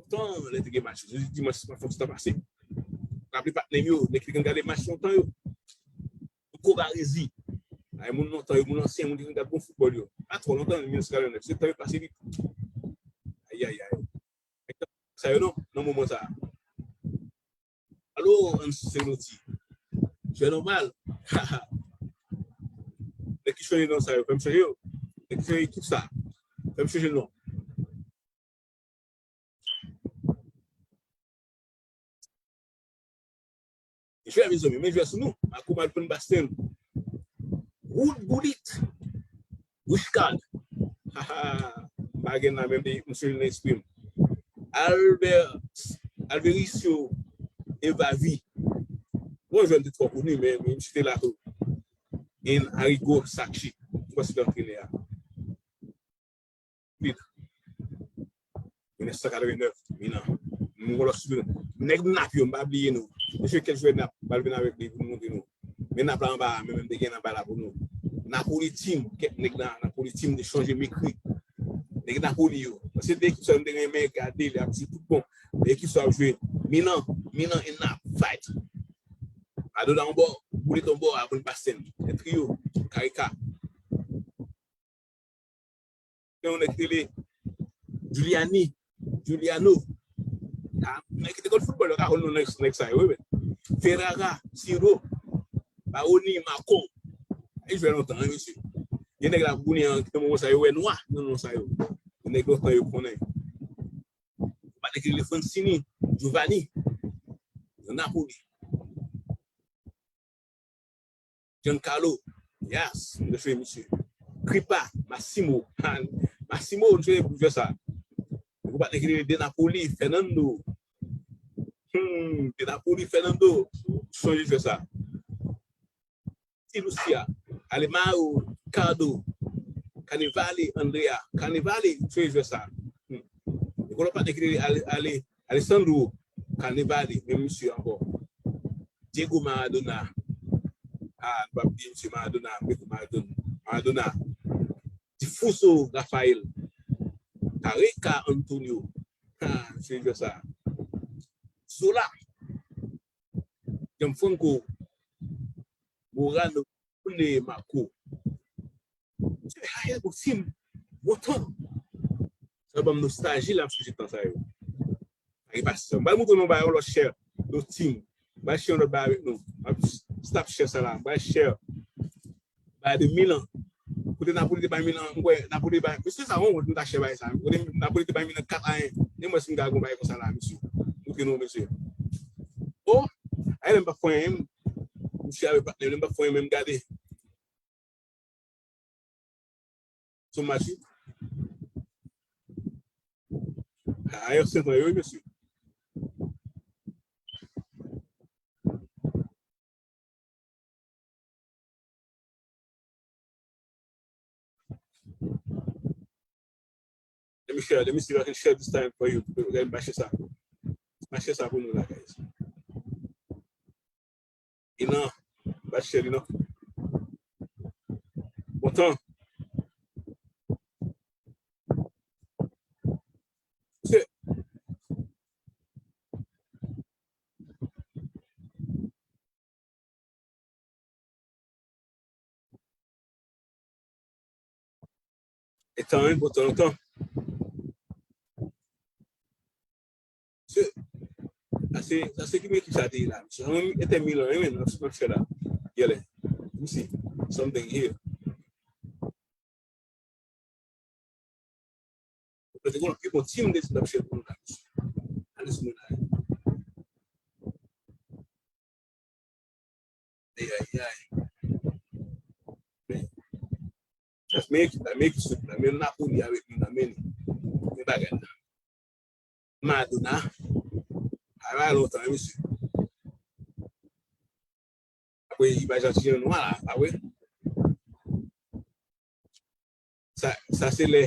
Tan lè te gen match, jodi dimanch, m ap fè ti tan pase. Raple patnè m yo, nèg ki te konn gade match lontan yo. Franco Baresi. Ay, moun lontan yo, moun ansyen, moun ki konn gade bon foutbòl yo. Pa twò lontan, mil nèf san katrevennnèf, se tan yo pase vit. Ayayay. Sa yo non, nan moman sa. Alo, Ancelotti. Jwè nòmal. Nèg ki chanje non sa yo, fè m chanje yo. Nèg ki chanje ekip sa, fè m chanje non. Jwè, mezanmi, men jwè sou nou. Marco Van Basten. Wood Gullit. Richard. Haha. M pa gen nan menm de misye nan espri m. Albert, Alvericio Evavi. Bon, jwè m te twò koni, men, men misye te la tou. Gen Arrigo Sacchi. Mwen se antrenè a. Milan. Mil nèf san katrevennnèf, Milan. Nou wè lòt sou nèg Nap yo, m pa bliye nou. Mesye, kèk jwè Nap, m al vin avèk li pou nou montre nou. Men Nap la anba, men menm te gen anba la pou nou. Napoli team, kèk nèg nan Napoli team te chanje m ekri. Nèg Napoli yo. Paske de ekip sa yo, m te renmen gade, li ap di tout bon. Men ekip sa ap jwe Milan, Milan e Nap, fight. Maradona yon bò, Gullit yon bò, Van Basten. Se triyo, Karika. Gen yon nèg ki rele Giuliani, Giuliano. Ah, nèg ki te konn foutbòl, yo ka konn non nèg, nèg sa yo, wi, men. Ferrara, Siro, Baroni, Marco. Ay jwè lontan, wi, mesye. Gen nèg la kounye a, ki nan moman sa yo, wè nwa nan non sa yo. Gen nèg lontan yo konnen. Yon patnè ki rele Francini, Giovanni, nan Napoli. Giancarlo, yes, m te chwe misye. Kripa, Massimo, ha, Massimo, m chwe jwè sa. Yon patnè ki rele De Napoli, Fernando. Hmm, De Napoli, Fernando, sonje jwè sa. Ti Lucia, Alemão, Cardo, Carnevale, Andrea, Carnevale, m chwe jwè sa. Hmm. Yon lòt patnè ki rele Ale, Ale, Alessandro Carnevale, menm misye ankò. Diego Maradona. Ah, nou pa bliye misye Maradona, Diego Maradona. Maradona. Difuso Rafael. Careca Antonio. Ah, misye jwè sa. Zola. Gianfranco. Morano. Pule Marco. Misye, ah, bon fim. Bon tan. Sa ban m nostalji la, m sonje tan sa yo. Sa ki pase sa. M pral montre nou yon bagay, yon lòt share, lòt team. M pral share yon lòt bagay avèk nou. M ap stop share sa la. M pral share bagay de Milan. Napoli te bay Milan, m kwè Napoli te bay, mesye sa yon wont, m ta chè bay sa. Kote Napoli te bay Milan kat a en. E mwen si m ka gon bagay konsa la, mesye. Bouke nou, mesye. O, ay lè m pa fè anyen, mesye avè patnè, lè m pa fè anyen, men m gade. Sou match, wi. A, yo senk an yo, wi, mesye. Let me share, let me see if I can share this time for you. Gade, m pa share sa. M pa share sa pou nou la, guys. E non, m pa share li non. Bon tan. Se E tan, wi, bon tan lontan. Se, sa se, sa se ki ekip sa te ye la. Se yon Inter Milan, wi, men, nan, nan fè la. Gèlè. Let me see. Something here. Mwen te konn pi bon tim de Snapchat moun la. Ales moun la. Ay, ay, ay. Men, men ekip la, men ekip sou la, men Napoli avèk li nan men li. Men bagay la. Maradona. Ay, bay lontan, wi, mesye. Apre, imaj an ti jan nwa la, pa vre? Sa, sa se lè.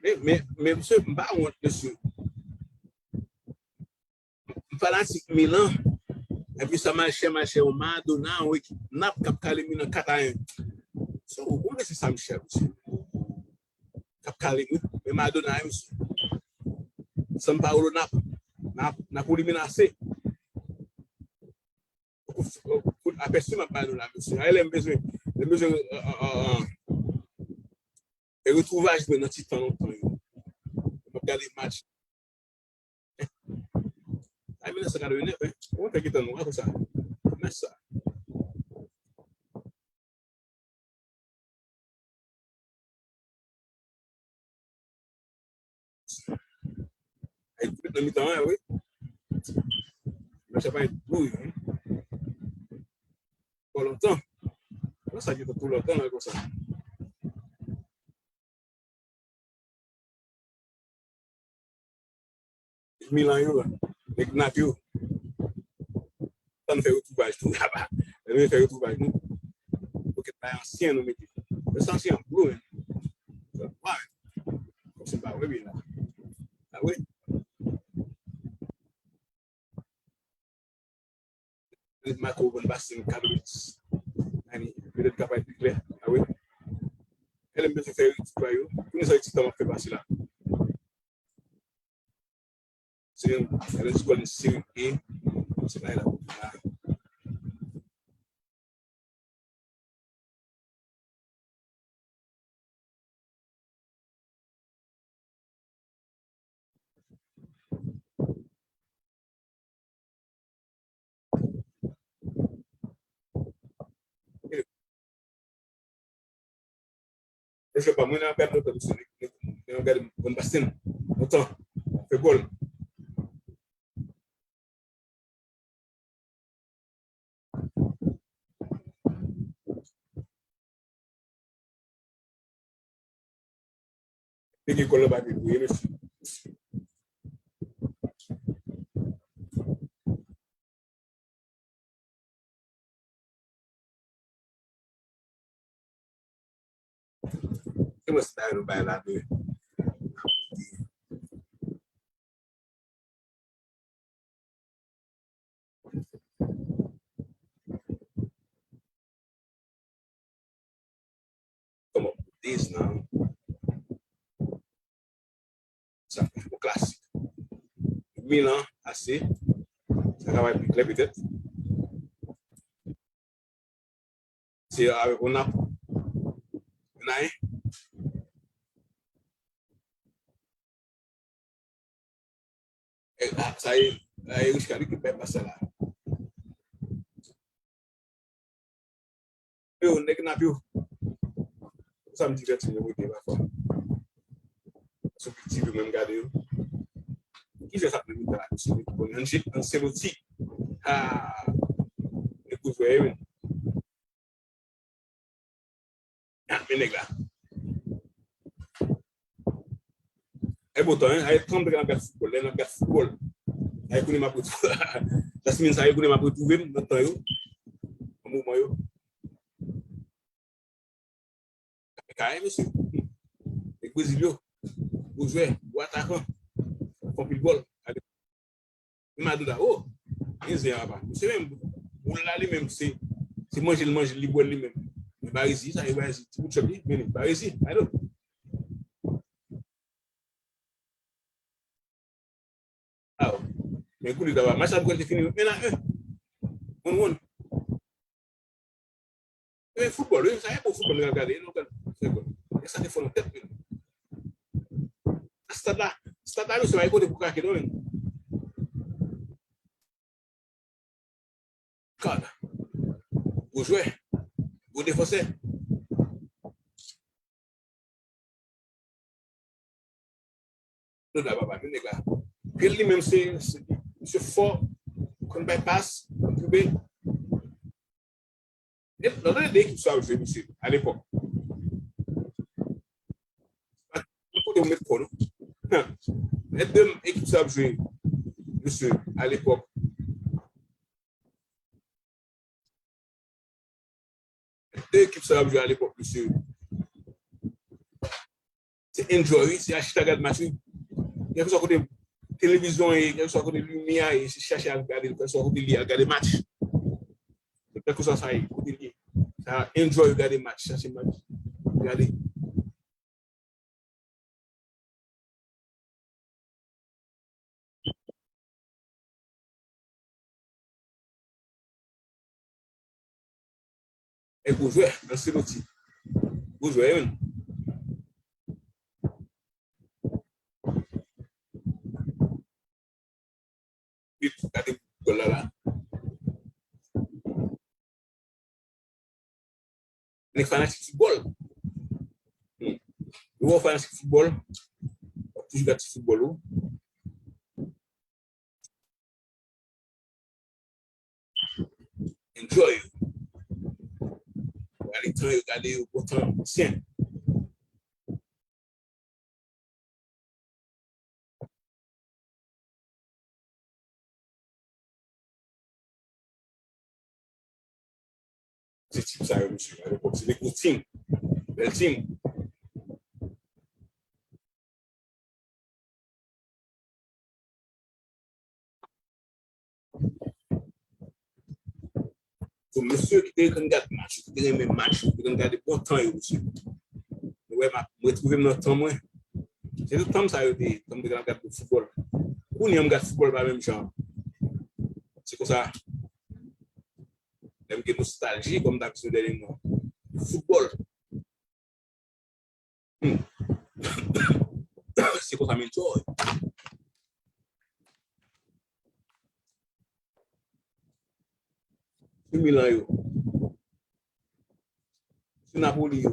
Men, men, men, mesye, m pa wont, mesye. M fanatik Milan. Epi sa malchè, malchè, yon Maradona, yon ekip Nap k ap kale Milan kat a en. So, ou konnen se sa m chè, mesye. K ap kale, wi. Men Maradona, wi, mesye. Sampaoli, Nap, Nap, Napoli menase. Kout, kout apèsi m ap ba nou la, mesye. Ay, lè m bezwen, lè m bezwen, euh, euh, euh, euh, e retwouvaj mwen nan ti tan lontan yo. M ap gade match. Ay, mil nèf san katrevennnèf, hein. Kòman fè gentan nwa konsa? Mèt sa. Ay, tout nan mitan an, wi. Match ap dou, wi. Twò lontan. Konsa, gentan twò lontan la konsa. Milan yo, nèg Nap yo. Tan fè retwouvaj tou laba. Lè nou fè retwouvaj nou. Pokèt bay ansyen nou mete. Yo se ansyen blo, men. Sa nwa, men. Kòm se pa wè byen la. A wi. Marco Van Basten, Carlos. Ani, petèt ka parèt pi klè. A wi. Elè m bezwen fè retwouvaj yo. Kounye sa, ti tan m ap fè pase la. Se yon, se yon lekòl de seri A. Se la, la. Mesye pa mwen nan gad lontan, mesye, nan gad Van Basten lontan. Fè gòl. Pike kòl nan papye pou ye, mesye. Se mwen style ou bay la de. Come up with this now. Sa, yon klasik. Milan, A C. Sa ka bay pi klè petèt. Se avèk yon nap. Yon ayen. E, a, sa ye, sa ye Richard ki fè pas sa la. Yo, nèg Nap yo. Pou sa m divèti m, yo rete pafwa. Sou Big T V, mwen m gade yo. Ki jwè sa ap nan mitan la, mesye? Bon, Ange-, Ancelotti. Ah, e gwo jwè, wi. Ah, men nèg la. E bon tan, hein? Ay, tann m te gen ap gad foutbòl, lè n ap gad foutbòl. Ay, kounye m ap retwouve. Jasmine, sa yo, kounye m ap retwouve m nan tan yo. Nan moman yo. Kay, mesye. Nèg Brezil yo. Gwo jwè, gwo atakan. Fè anpil gòl. Gade. Madonna, oh, gen zen apa. Misye menm, boul la li menm, se, se manje l manje, li bwè l li menm. Men pa resi, sa e pa resi. Ti bout chòp li, men li pa resi. Alo. Ah, men kou li daba. Match la pral te fini. Men la, eh. One one. E foutbòl, wi, sa e bon foutbòl nou pral gade, nou pral fè gòl. E sa te fò nan tèt, men. Stad la, stad la, mesye, pa gen kote pou krake, non, men. God. Gwo jwè. Gwo defansè. Nou la, papa, men nèg la. Pye l li menm, se, se, misye fò, konn bay pas, konn drible. Nan de ekip sa ap jwe, mesye, alepòk. Kote w met kò, non? Nan de ekip sa ap jwe, mesye, alepòk. De ekip sa yo ap jwe alepòk, mesye. Se enjoy, wi, se achte gad match, wi. Kèlkeswa kote televizyon ye, kèlkeswa kote limyè a ye, se chache al gade l, kèlkeswa kote li ye, al gade match. Kèlkeswa sa ye, kote li ye. Sa enjoy gade match, chache match, gade. E gwo jwè, Ancelotti. Gwo jwè, wi. Gade gòl la la. Nèg fanatik foutbòl. Hmm. Ou wè w fanatik foutbòl, w ap toujou gade ti foutbòl ou. Enjoy. Gade tan yo, gade yo, bon tan, ansyen. Se tip sa yo, mesye. Alepòk, se de gwo tim. Bèl tim. So, mesye ki te konn gad match, ki te renmen match, ki te konn gade bon tan yo, mesye. Nou wè, m ap, m retwouve m nan tan mwen. Se tout tan m sa yo te, tan m te konn ap gad foutbòl. Kounye a m gad foutbòl pa menm jan. Se konsa, lè m gen nostalji, kòm m t ap di w dènyèman. Foutbòl. Hmm. Se konsa m enjoy. Sou Milan yo. Sou Napoli yo.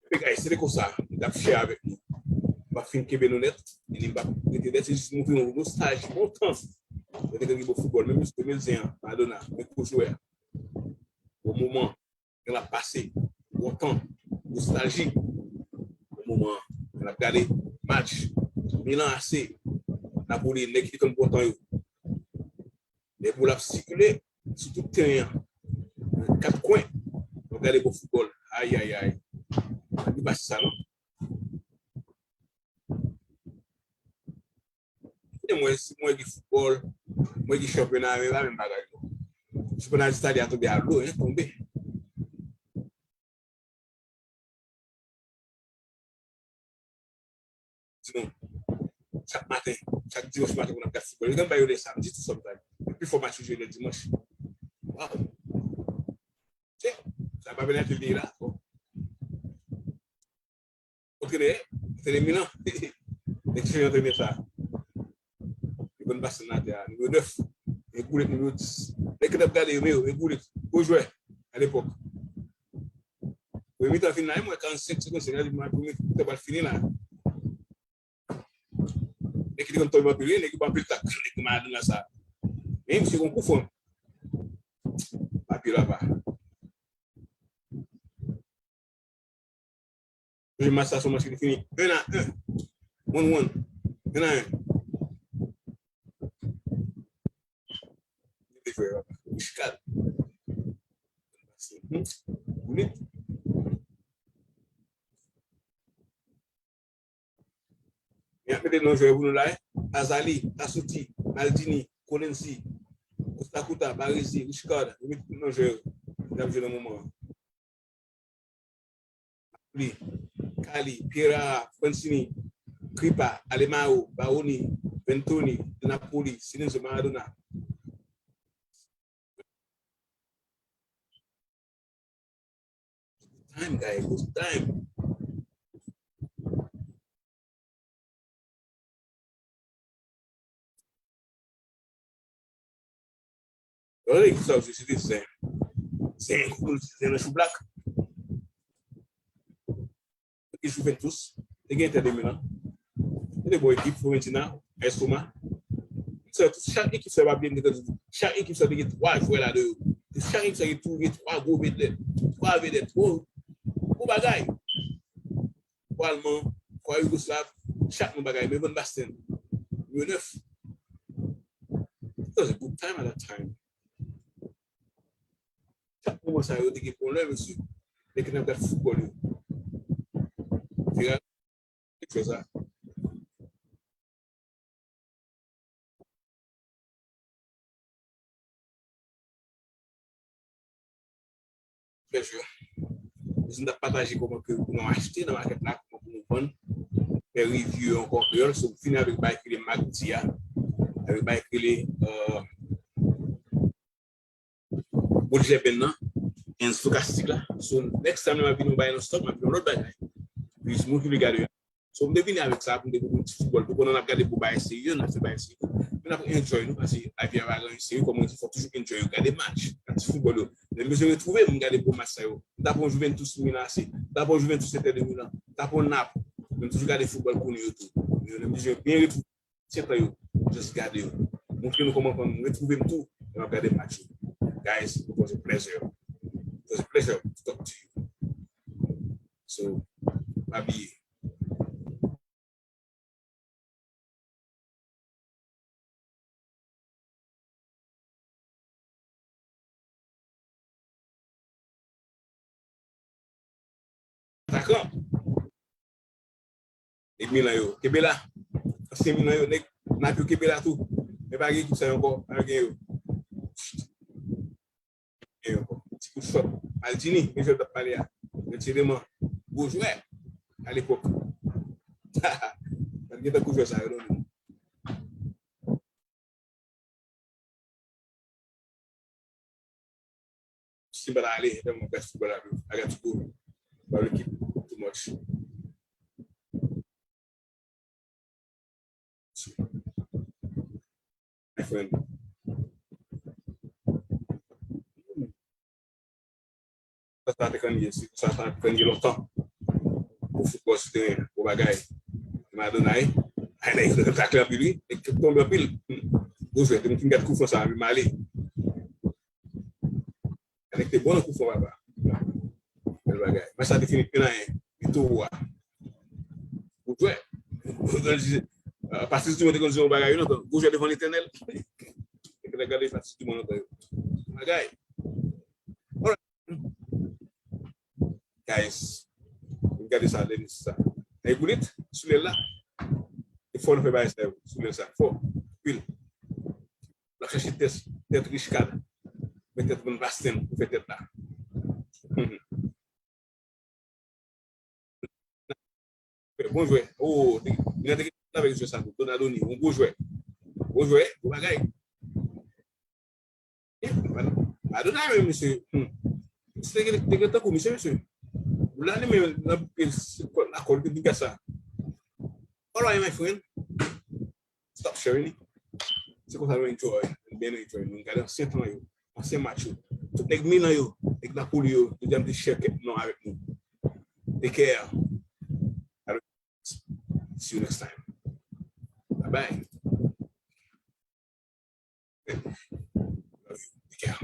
Epi, guys, se te konsa, m t ap share avèk nou. M p ap fin kenbe nou nèt, e ni m p ap rete nèt, se jis montre nou nostalji bon tan. Mwen te gen bon foutbòl, menm Mesut Özil an, Maradona, men gwo jwè a. Bon moman, gen l ap pase, bon tan, nostalji. Bon moman, gen l ap gade match, Milan A C, Napoli, nèg ki te konn bon tan yo. Lè boul ap sikile sou tout teren an. Kat kwen. W ap gade bon foutbòl. Ayayay. Li pa se sa, non. Kote mwen, si mwen gen foutbòl, mwen gen chanpyona, men pa menm bagay, non. Chanpyona Ditali a tonbe a dlo, hein, tonbe. Di nou, chak maten, chak dimanch maten, pou n ap gad foutbòl. Yo gen bagay yo lè samdi tou, sometimes. Epi fò match yo jwe lè dimanch. Waw. Tchè, sa pa penalti li la. Bon. Antrenè, antrenè Milan. Nèg ki antrenè sa. Li konn pase nan atè a, nimewo nèf. E goulet nimewo dis. Nèg ki t ap gade yo, men yo, e goulet. Gwo jwè, alepòk. Premye mitan fin la, m wè karannsenk, senkannsenk, gade, premye mitan pral fini la. Nèg ki te konn tòl anpil, wi, nèg ki ba anpil tak, nèg Maradona sa. Men misye gon kou fò. Papye laba. Premye match la, se yon match ki te fini un à un. One one. Un à un. Li te jwe, papa. Richecard. Hmm. Goulit. Y ap mete non jwè pou nou la, eh. Azali, Asuti, Maldini, Colenzi, Costa Curta, Baresi, Richecard. Yo mete non jwè yo. Y ap jwe nan moman an. Li, Kali, Piera, Francini, Kripa, Alemao, Baroni, Ventoni, Napoli, Silenzo, Maradona. Time, guys, it's time. Gade ekip sa yo se te zen. Zen, zen nan choublak. Te gen Juventus, te gen Inter de Milan. Te gen bon ekip, Fiorentina, A S Roma. Sa, tout, chak ekip sa yo pa byen, chak ekip sa te gen twa jwè ladan yo. Chak ekip sa gen tou, gen twa gwo vedèt, twa vedèt, gwo, gwo bagay. Twa Alman, twa Yougoslav, chak nan bagay. Men Van Basten, nimewo nèf. It was a good time at that time. Chak moman sa yo te gen bon lè, mesye. Nèg ki t ap gad foutbòl yo. Fera, fè sa. Fè jwe. Bezwen t ap pataje kòman ke pou nou achte nan makèt la, kòman pou nou vann. Fè review yo ankò an kreyòl. So, m fini avèk bagay ki rele MACD a. Avèk bagay ki rele, euh, Bollinger Band nan, and stokastik la. So, next time, m ap vin yon bagay nan stock, m ap vin yon lòt bagay. Plis moun ki vle gade yo. So, m te vini avèk sa, pou m te pote yon ti foutbòl tou. Pandan n ap gade bon bagay serye, n ap fè bagay serye. Men n ap enjoy nou, paske lavi a pa gen anyen serye, kòm mwen di, fò toujou enjoy yo, gade match, gade ti foutbòl yo. Lè m bezwen retwouve m, m gade bon match sa yo. M ta pran Juventus Milan A C, m ta pran Juventus Inter de Milan, m ta pran Nap. Men m toujou gade foutbòl konnen yo tou. Men lè m bezwen byen retwouve Sèt an yo, just gade yo. Montre nou kòman, kòman mwen twouve m tou lè m ap gade match yo. Guys, it was a pleasure. It was a pleasure to talk to you. So, pa bliye. Atakan. Nèg Milan yo, kenbe la. Ansyen Milan yo, nèg Nap yo, kenbe la tou. Men pa gen ekip sa yo ankò, pa gen yo. Gen yo ankò. Ti kout chòt. Maldini, men jwè t ap pale a. Mèt eleman. Gwo jwè. Alepòk. Pa t gen tankou jwè sa yo, non. Si m pa ta ale, lè mwen prèske foutbòl la, I got to go. Ba ekip too much. My friend. Sa, sa te konn ye, se sa, sa te konn ye lontan. Pou foutbòl sou teren, pou bagay. Maradona, eh. Ay, nèg yo takle anpil, wi. Nèg yo tonbe anpil. Gwo jwè, te m fin gad kou franse a, m ale. Nèg te bon nan kou franse, papa. Bèl bagay. Match la te fini un à un. Li tou wa. Gwo jwè. Pastris Dumont te konn di yon bagay, wi, lontan. Gwo jwè devan Letènèl. Nèg la gade Pastris Dumont lontan yo. Bagay. Guys, gade sa, lè li sa. Nèg Goulit, sou lèl la. E fò nou fè bagay sa yo, sou lèl sa. Fò. Anpil. L ap chache tèt, tèt Richecard. Men tèt Van Basten pou fè tèt la. Bon jwè. Oh, te, li te gen avèk jwè sa tou. Donadoni, yon gwo jwè. Gwo jwè, gwo bagay. Eh, Maradona menm, mesye. Hmm. Misye te gen, te gen tankou misye, mesye. Ou la, li menm, nan bouke lakòl, te di gad sa. All right, my friend. Stop sharing it. Se konsa nou enjoy. Nou byen enjoy. Nou gade ansyen tan yo. Ansyen match yo. Tout nèg Milan yo, nèg Napoli yo, yo di m te share kèk non avèk nou. Take care. See you next time. Bye bye. Take care.